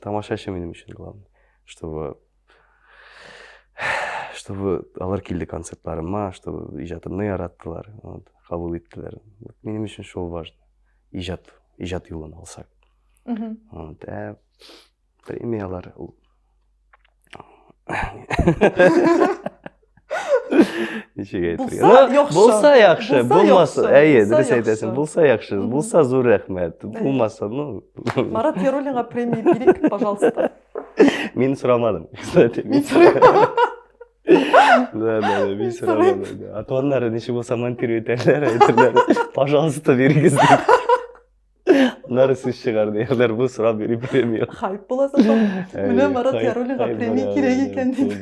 Тамашачы минем өчен главный. Чтобы чтобы алар килде концертларыма, чтобы иҗатымны яраттылар, вот, кабул иттеләр. Вот, минем өчен шул важно. Иҗат, иҗат юлын алсак. Вот, ә премиялар ул Ничек әйтергә? Булса яхшы. Булса яхшы, булмаса, әйе, дөрес әйтәсең. Булса яхшы, булса зур рәхмәт. Булмаса, ну. Марат Яруллинга премия бирик, пожалуйста. Мин сорамадым, кстати. Мин сорамадым. Да, да, да, мин сорамадым. А то аннары ничек булса монтировать итәрләр, әйтерләр, пожалуйста, бирегез дип. Аннары сүз чыгар диярләр, бу сорап йөри премия. Хайп була зато. Менә Марат Яруллинга премия кирәк икән дип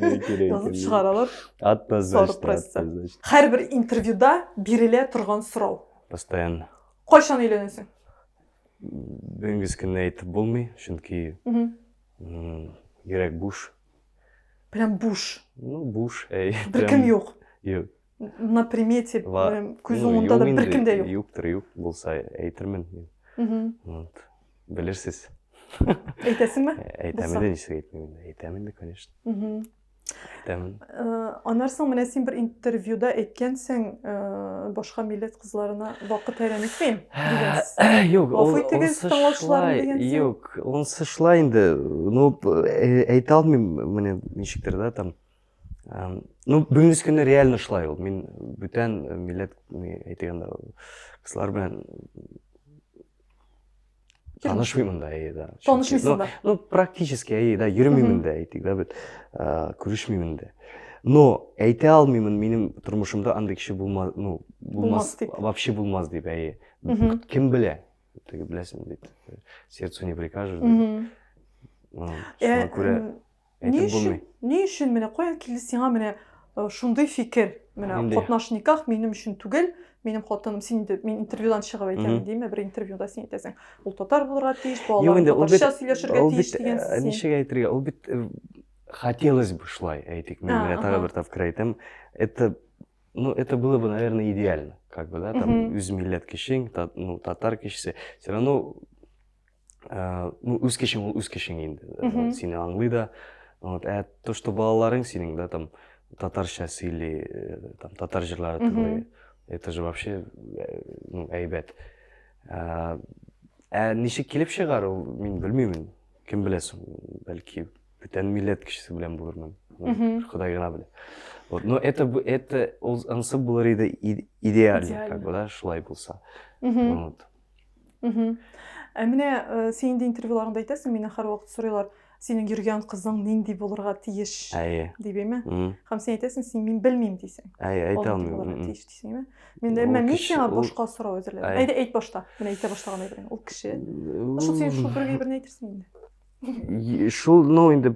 язып чыгаралар. Однозначно. Һәрбер интервьюда бирелә торган сорау. Постоянно. Кайчан өйләнәсең? Бүгенге көнне әйтеп булмый, чөнки йөрәк буш. Прям буш. Ну, буш, әй. Беркем юк. Юк. На примете, күз уңында да беркем дә юк. Юктыр, юк булса әйтермен мин. Вот. Белерсез. Әйтәсеңме? Әйтәм инде, ничек әйтмим инде. Әйтәм инде, конечно. Әйтәм. Э, аннан соң менә син бер интервьюда әйткәнсең, э, башка милләт кызларына вакыт әрәм итмим дигәнсез. Юк, ул итегез тыңлаучыларны дигәнсең. Юк, унсы шулай инде. Ну, э, әйтә алмыйм, менә ничектер да там. Ну, бүгенге көндә реально шулай ул. Мин бүтән милләт, әйтегәндә, кызлар белән танышмыймын да, әйе, да. Танышмыйсың да? Ну, практически, әйе, да, йөрмимен дә, әйтик, да, бит, күрешмимен дә. Но әйтә алмыймын, минем тормышымда андый кеше булмас, ну, булмас, вообще булмас дип, әйе. Кем белә? Теге беләсең бит, сердцу не прикажешь. Шуңа күрә Ни өчен, ни өчен менә каян килде сиңа менә э, шундый фикер? Менә катнаш никах минем өчен түгел, минем хатыным син инде мин интервьюдан чыгып әйтәм димме, бер интервьюда син әйтәсең. Ул татар булырга тиеш, балалар татарча сөйләшергә тиеш дигән э, син. Ничек әйтергә? Ул бит э, хотелось бы шулай әйтик. Мин менә тагы бер тапкыр әйтәм. Это ну, это было бы, наверное, идеально, как бы, да, там, үз милләт кешең, ну, татар кешесе, все равно ну, үз кешең ул үз кешең инде. Сине аңлый да. Вот, ә то, что балаларың синең, да, там, татарча сөйли, э, там, татар җырлары тыңлый, это же вообще, э, ну, әйбәт. Ә, ә ничек килеп чыгар ул, мин белмимен. Кем белә соң, бәлки бүтән милләт кешесе белән булырмын. Ходай гына белә. Вот, но это это ул анысы булыр иде идеально, как бы, да, шулай булса. Вот. Ә менә э, син инде интервьюларыңда әйтәсең, миннән һәрвакыт сорыйлар, синең йөргән кызың нинди булырга тиеш? Әйе. Дип, әйме? Һәм син әйтәсең, син мин белмим дисең. Әйе, әйтә алмыйм. Булырга тиеш дисең, әйме? Мин әмма мин сиңа башка сорау әзерләдем. Әйдә, әйт башта. Менә әйтә башлаган әйберең. Ул кеше. Шул син шул бер әйберне әйтерсең инде. Шул, ну, инде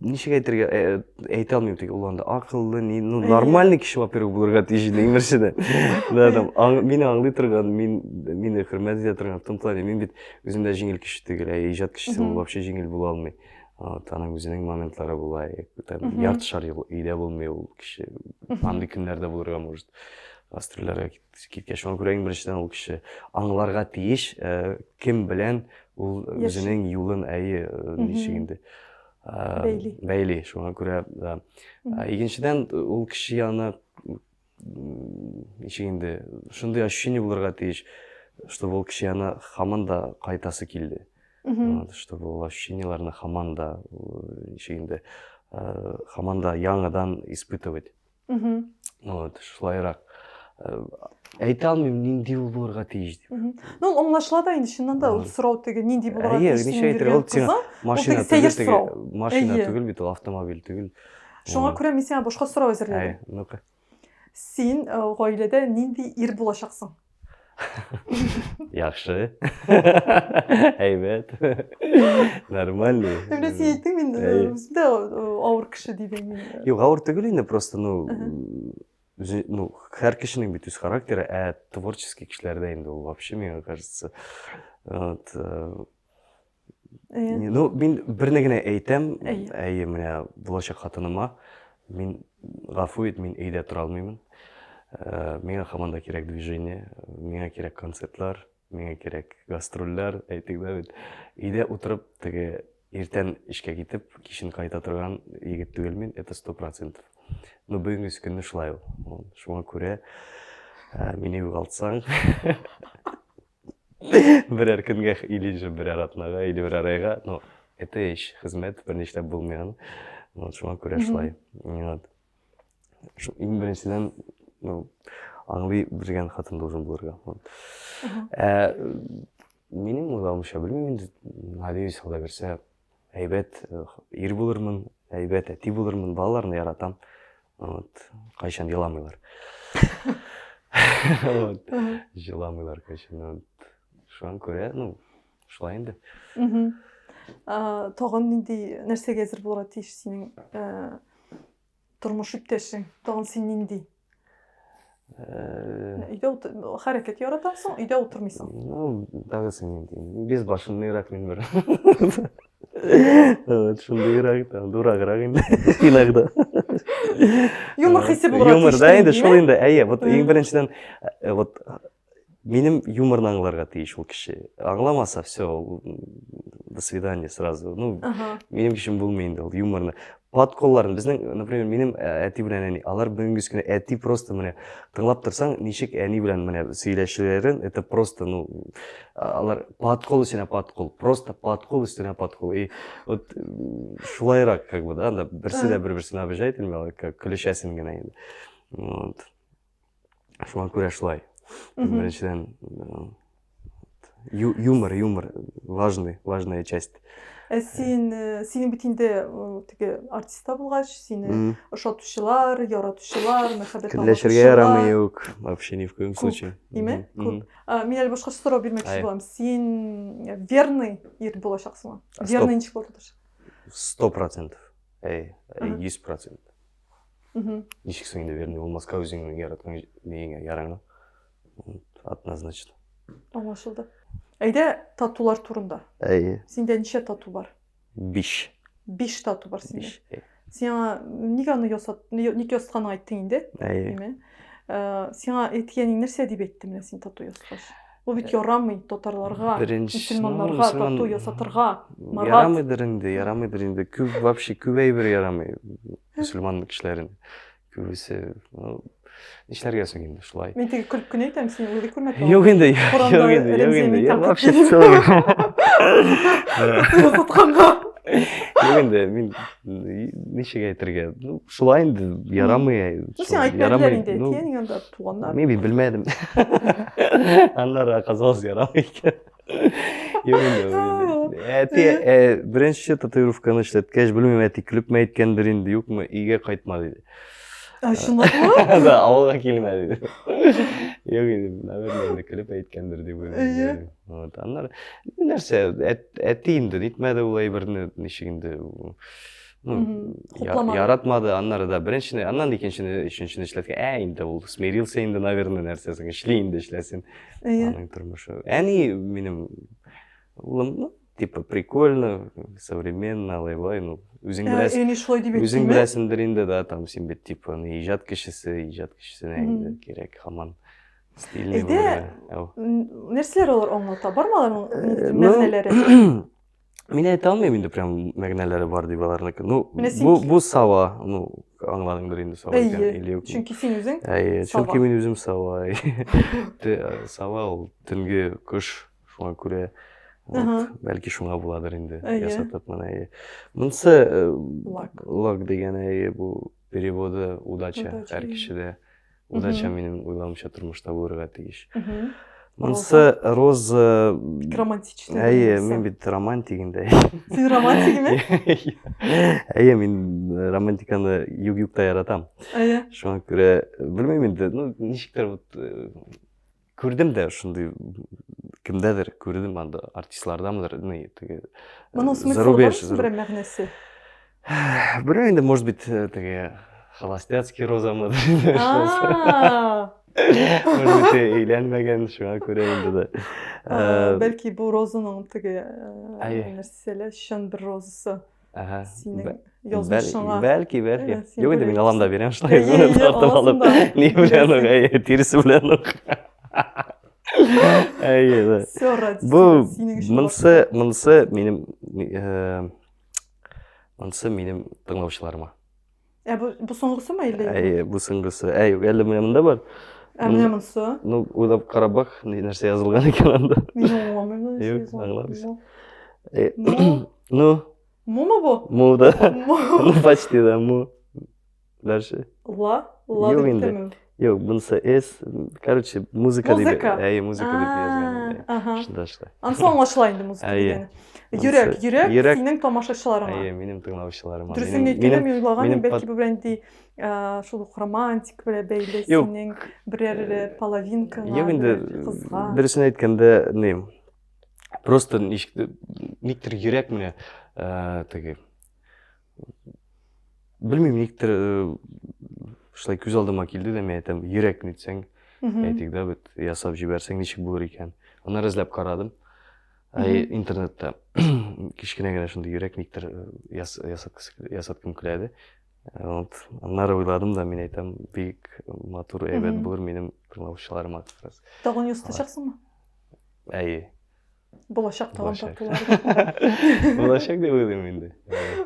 ничек әйтергә, э, әйтә алмыйм теге, ул анда акыллы, ни, ну, нормальный кеше, во-первых, булырга тиеш инде, иң беренчедән. Да, там, мине аңлый торган, мин, мине хөрмәт итә торган, в том плане, мин бит үзем дә җиңел кеше түгел, ә иҗат кешесе ул вообще җиңел була алмый. Вот, аның үзенең моментлары була, там, яртышар ел өйдә булмый ул кеше, андый көннәрдә булырга может, гастрольләргә киткәч. Шуңа күрә иң беренчедән ул кеше аңларга тиеш, э, кем белән ул үзенең юлын әйе э, ничек инде э, бәйли. Бәйли. Шуңа күрә да. Икенчедән ул кеше янына ничек инде шундый ощущение булырга тиеш, чтобы ул кеше янына һаман да кайтасы килде. Вот, чтобы ул ощущениеләрне һаман да ничек инде һаман да яңадан испытывать. Вот, шулайрак. Э, әйтә алмыйм, нинди ул булырга тиеш дип. Ну, ул аңлашыла да инде, чыннан да ул сорау теге нинди булырга тиеш. Әйе, ничә әйтергә, ул сиңа машина түгел, теге машина түгел бит ул, автомобиль түгел. Шуңа күрә мин сиңа башка сорау әзерләдем. Әйе, ну-ка. Син э, гаиләдә нинди ир булачаксың? Яхшы. Әйбәт. Нормальный. Менә син әйттең, мин э, үзем дә э, авыр кеше дидең мин. Юк, авыр түгел инде, просто, ну, үзе, ну, һәр кешенең бит үз характеры, ә творческий кешеләрдә инде ул вообще, миңа кажется, вот, э, Ну, мин берне генә әйтәм, әйе, менә булачак хатыныма, мин гафу ит, мин өйдә тора алмыймын. Э, миңа һаман да кирәк движение, миңа кирәк концертлар, миңа кирәк гастрольләр, әйтик дә бит. Өйдә утырып, теге иртән эшкә китеп, кичен кайта торган егет түгел мин, это 100%. Ну, бүгенге көнне шулай ул. Шуңа күрә э, мине югалтсаң, Берәр көнгә или же берәр атнага, или берәр айга, но это эш, хезмәт, бернишләп булмый аны. Вот шуңа күрә шулай. Вот. Шу, иң беренчедән, ну, аңлый белгән хатын должен булырга. Вот. Ә, минем уйлавымча, белмим инде, надеюсь, Алла бирсә, әйбәт э, ир булырмын, әйбәт әти булырмын, балаларны яратам. Вот, кайчан еламыйлар. Вот, еламыйлар кайчан. Вот. Шуңа күрә, ну, шулай инде. Тагын нинди нәрсәгә әзер булырга тиеш синең э, тормыш иптәшең? Тагын син нинди? Э, өйдә хәрәкәт яратасың, өйдә утырмыйсың. Ну, тагы син нинди? Безбашенныйрак мин бер. Вот, шундыйрак, там, дураграк инде иногда. Юмор хисе булырга Юмор, да, инде шул инде, әйе, вот иң беренчедән, э, вот минем юморны аңларга тиеш ул кеше. Аңламаса, все, до До свидания сразу. Ну, минем өчен булмый инде ул юморны. Подколларын безнең, например, минем әти белән әни, алар бүгенге көндә әти просто менә тыңлап торсаң, ничек әни белән менә сөйләшүләрен, это просто, ну, алар подкол өстенә подкол, просто подкол өстенә подкол. И вот шулайрак, как бы, да, анда берсе дә бер-берсен обижать итми, алар как көлешәсең генә инде. Вот. Шуңа күрә шулай. Беренчедән, юмор, юмор важный, важная часть. Ә син, синең бит инде теге артист та булгач, сине ошатучылар, яратучылар, мәхәббәт Көнләшергә ярамый юк, вообще ни в коем случае. Име? Күп. Мин әле башка сорау бирмәкче булам. Син верный ир булачаксыңмы? Верный ничек булырга тырышасың? 100%. Әй, 100%. Ничек соң инде верный булмаска үзеңнең яраткан ниеңә, яраңа? Однозначно. Аңлашылды. Әйдә, татулар турында. Әйе. Синдә ничә тату бар? Биш. Биш тату бар синдә. Биш. Сиңа нигә аны ясат, ник ясатканын айттың инде? Әйе. Әйме? Сиңа әткәнең нәрсә дип әйтте менә син тату ясагач? Ул бит ярамый татарларга, мөселманнарга тату ясатырга. Марат. Ярамыйдыр инде, ярамыйдыр инде. Күп вообще күп әйбер ярамый мөселман кешеләрен. Күбесе, ну, нишләргә соң инде шулай. Мин теге көлеп кенә әйтәм, син уйлый күрмә. Юк инде, юк инде, юк инде. Я вообще в целом. Ясатканга. Юк инде, мин ничек әйтергә? Ну, шулай инде, ярамый. Ну, син әйтмәделәр инде, әткәнең анда туганнар. Мин бит белмәдем. Аннары оказалось ярамый икән. Юк инде. Әти, беренче татуировканы эшләткәч, белмим, әти көлепме әйткәндер инде, юкмы, өйгә кайтма диде. Ә, чынлапмы? Да, авылга килмә диде. Юк инде, наверное, инде көлеп әйткәндер дип уйлыйм. Вот, аннары нәрсә, әти инде нитмәде ул әйберне, ничек инде ну, яратмады, аннары да беренчене, аннан икенчене, өченчене эшләткән. Ә, инде ул смирился инде, наверное, нәрсәсен эшли инде, эшләсен. Аның тормышы. Әни минем улым, ну, типа прикольно, современно, алай-былай, ну, үзең беләсең. Әни шулай дип Үзең беләсеңдер инде, да, там син бит типа иҗат кешесе, иҗат кешесенә инде кирәк һаман стильный булырга. Нәрсәләр алар аңлата? Бармы аларның мәгънәләре? Мин әйтә алмыйм инде прям мәгънәләре бар дип аларныкы. Ну, бу бу сава, ну, аңладыңдыр инде сава икән или юк. Чөнки син үзең Әйе, чөнки мин үзем сава. Сава ул төнге кош, шуңа күрә вот, бәлки шуңа буладыр инде ясатып менә. Әйе. Монысы лак. Лак дигән әйе, бу переводы удача һәр кешедә. Удача минем уйлавымча тормышта булырга тиеш. Монысы роза романтичный. Әйе, мин бит романтик инде. Син романтикме? Әйе, мин романтиканы юк-юкта яратам. Әйе. Шуңа күрә белмим инде, ну ничектер вот күрдем дә шундый кемдәдер күрдем анда артистлардамыдыр, ну теге Моның смыслы зарубеж, берәр мәгънәсе. Белмим инде, может быть, теге холостяцкий розамы. Может быть, өйләнмәгән, шуңа күрә инде дә. Бәлки бу розаның теге нәрсәле, чын бер розасы. Ага. Синең язмышыңа. Бәлки, бәлки. Юк инде мин алам да бирәм шулай. Тартып алып. Ни белән үк, әйе, тиресе белән үк. Әйе, да. Все ради Бу монысы, монысы минем монысы минем тыңлаучыларыма. Ә бу, бу соңгысымы әллә? Әйе, бу соңгысы. Әй, әллә менә монда бар. Ә менә монысы? Ну, уйлап карап бак, нәрсә язылган икән анда. Мин аңламыйм. Юк, аңламыйсың. Ну? Мумы бу? Му, да. Ну, почти, да, му. Дальше. Ла? Ла Юк инде. Юк, монысы S. Короче, музыка дип. Музыка. Әйе, музыка дип язган. Ага. Шунда шулай. Анысы аңлашыла инде музыка дигәне. Йөрәк, йөрәк, йөрәк синең тамашачыларыңа. Әйе, минем тыңлаучыларыма. Дөресен әйткәндә, мин уйлаган идем, бәлки бу белән инде шул ук романтик белән бәйле синең берәр половинкаңа, Юк инде, кызга. Дөресен әйткәндә, ни, просто никтер йөрәк менә теге белмим, никтер шулай күз алдыма килде дә, мин әйтәм, йөрәк нитсәң, әйтик дә, бит ясап җибәрсәң ничек булыр икән. Аннары эзләп карадым. Ай, интернетта кечкенә генә шундый йөрәк никтер ясаткым килә. Вот. Аннары уйладым да, мин әйтәм, бик матур, әйбәт булыр минем тыңлаучыларыма как раз. Тагын ясатачаксыңмы? Әйе. Булачак тагын Булачак. татулар. Булачак дип уйлыйм инде.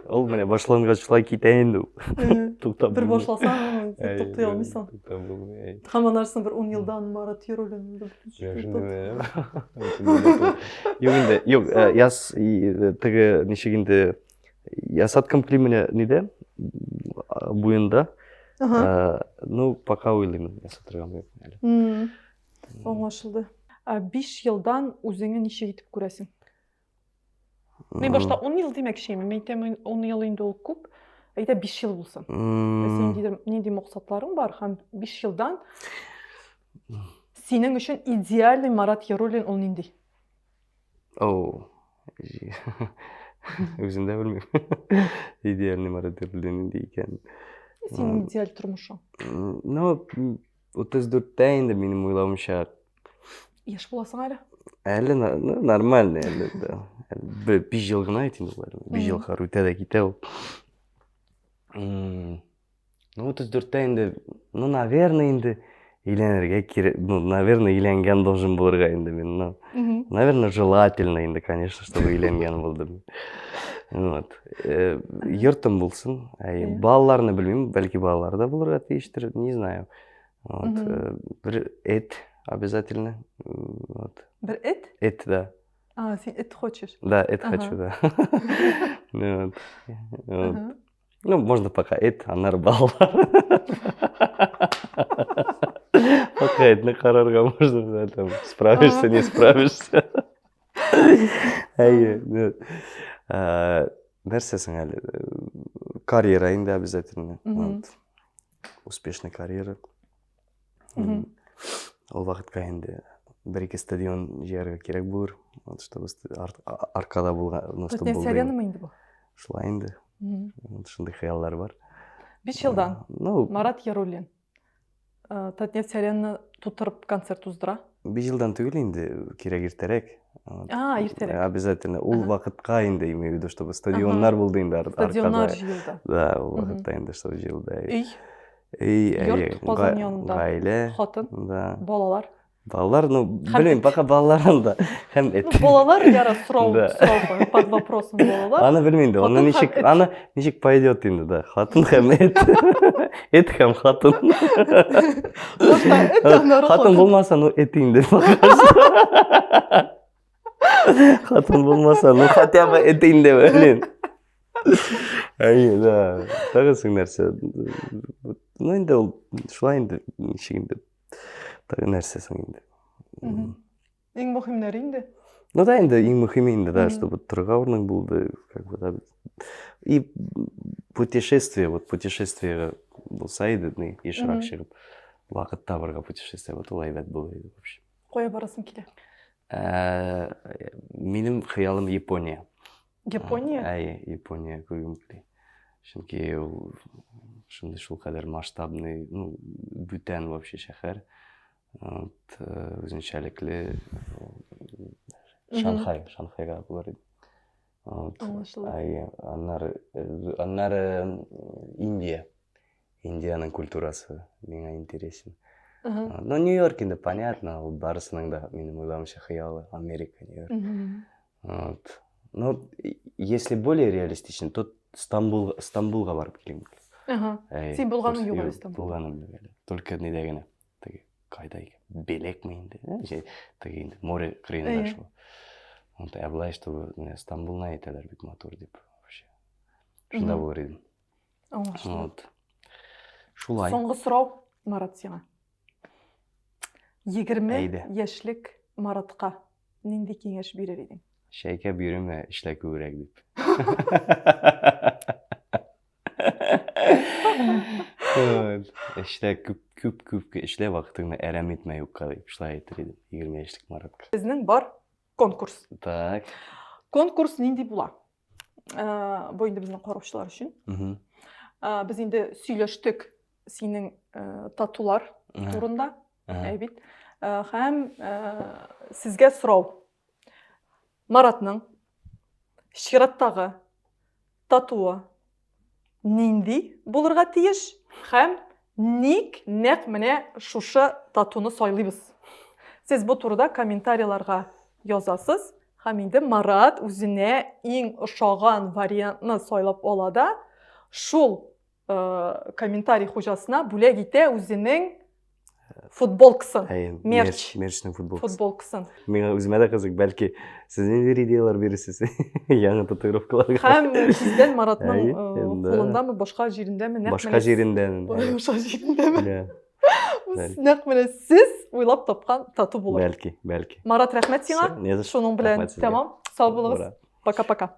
Ул менә башлангач шулай китә инде ул. Туктап Бер булмый. башласаң, Әй, туктый алмыйсың. Туктап булмый. Әй. Һәм анарсын бер 10 елдан Марат Яруллин. Менә шундый менә. Юк инде, юк, э, яз и, э, теге ничек инде ясаткым килми менә нидә буенда. Ага. Э, Ну, пока уйлыйм ясатыргамы юкмы әле. М, Аңлашылды. Ә 5 елдан үзеңне ничек итеп күрәсең? Мин башта 10 ел димәкче идем. Мин әйтәм, 10 ел инде ул күп. Әйдә 5 ел булсын. Ә Синең ниндидер нинди максатларың бар һәм 5 елдан синең өчен идеальный Марат Яруллин ул нинди? Оу. Үзем дә белмим. Идеальный Марат Яруллин нинди икән. Синең идеаль тормышың. Ну, 34-тә инде минем уйлавымча. Яшь буласың әле. Әле ну, нормально әле, да. Әле 5 ел гына бит инде ул әле. 5 ел хәр үтә дә китә ул. Ну, 34-тә инде, ну, наверное, инде өйләнергә кирәк. Ну, наверное, өйләнгән должен булырга инде мин. Ну, наверное, желательно инде, конечно, чтобы өйләнгән булдым. Вот. Э, йортым булсын. Әй, балаларны белмим, бәлки балалар да булырга тиештер, не знаю. Вот. Э, бер эт обязательно. Вот. Бер эт? Эт, да. А, син эт хочешь? Да, эт хочу, да. Вот. Вот. Ну, можно пока эт, аннары балалар. Пока этне карарга можно, да, там, справишься, не справишься. Әйе, нәрсә соң әле? Карьера инде обязательно. Вот. Успешный карьера. Ул вакытка инде бер-ике стадион җыярга кирәк булыр. Вот, чтобы аркада булган, ну, чтобы булды. Аренамы инде бу? Шулай инде. Вот шундый хыяллар бар. 5 елдан. Ну, Марат Яруллин. Э, Татнефть арена тутырып концерт уздыра. 5 елдан түгел инде, кирәк иртәрәк. А, иртәрәк. Обязательно. Ул вакытка инде, имею в виду, чтобы стадионнар булды инде аркада. Стадионнар җыелды. Да, ул вакытта инде чтобы җыелды. Өй. Өй, Йорт, Казан янында. Гаилә. Хатын. Да. Балалар. Балалар, ну, белмим, пока балалар анда. Һәм эт. Ну, балалар яра сорау, сорау под вопросом балалар. Аны белмим инде, аны ничек, аны ничек пойдет инде, да. Хатын һәм эт. Эт һәм хатын. Хатын булмаса, ну, эт инде. Хатын булмаса, ну, хотя бы эт инде, блин. Әйе, да. Тагын соң нәрсә. Ну, инде ул шулай инде, ничек инде. Тагы нәрсә соң инде. Иң мөһимнәре инде. Ну да, инде иң мөһиме инде, да, чтобы торырга урының булды, как бы, да. И путешествие, вот путешествие булса иде, ни, ешрак чыгып, вакыт табырга путешествие, вот ул әйбәт булыр иде вообще. Кая барасың килә? Ә, минем хыялым Япония. Япония? Әйе, Япония күргем килә. Чөнки ул шундый шулкадәр масштабный, ну, бүтән вообще шәһәр. Вот, э, үзенчәлекле Шанхай, Шанхайга булыр иде. Вот. Аңлашылды. Әйе, аннары, э, аннары Индия. Индиянең культурасы миңа интересен. Ну, Нью-Йорк инде понятно, ул барысының да, минем уйлавымча, хыялы Америка, Нью-Йорк. Вот. Но если более реалистично, то Стамбул, Стамбулга барып килгем килә. Ага. Син булганың юк әле Стамбулда. Булганым юк әле. Только нидә генә. Теге кайда икән? Белекме инде? Теге инде море кырыенда шул. Вот, ә былай, чтобы Стамбулны әйтәләр бик матур дип вообще. Шунда булыр идем. Аңлашылды. Вот. Шулай. Соңгы сорау, Марат, сиңа. 20 Әйдә. яшьлек Маратка нинди киңәш бирер идең? Чәйкәп йөрмә, эшлә күбрәк дип. Вот. Эшлә күп, күп, күп эшлә, вакытыңны әрәм итмә юкка дип, шулай әйтер идем 20 яшьлек Маратка. Безнең бар конкурс. Так. Конкурс нинди була? Э, бу инде безнең караучылар өчен. Э, без инде сөйләштек синең э, татулар турында, әй бит. Һәм сезгә сорау. Маратның чираттагы татуы нинди булырга тиеш һәм ник нәкъ менә шушы татуны сайлыйбыз? Сез бу турыда комментарийларга язасыз. Һәм инде Марат үзенә иң ошаган вариантны сайлап ала да, шул э, комментарий хуҗасына бүләк итә үзенең футболкасын. Әйе, Мерч. Мерчның футболкасы. Футболкасын. Миңа үземә дә кызык, бәлки сез нинди идеялар бирерсез яңа татуировкаларга. Һәм тиздән Маратның Әйе, э, инде. кулындамы, башка җирендәме, нәкъ Башка менә җирендә. Башка җирендәме? Менә, Бәлки. Нәкъ менә сез уйлап тапкан тату булыр. Бәлки, бәлки. Марат, рәхмәт сиңа. Не за что. Шуның белән Рәхмәт сезгә. тәмам. Сау булыгыз. Ура. Пока-пока.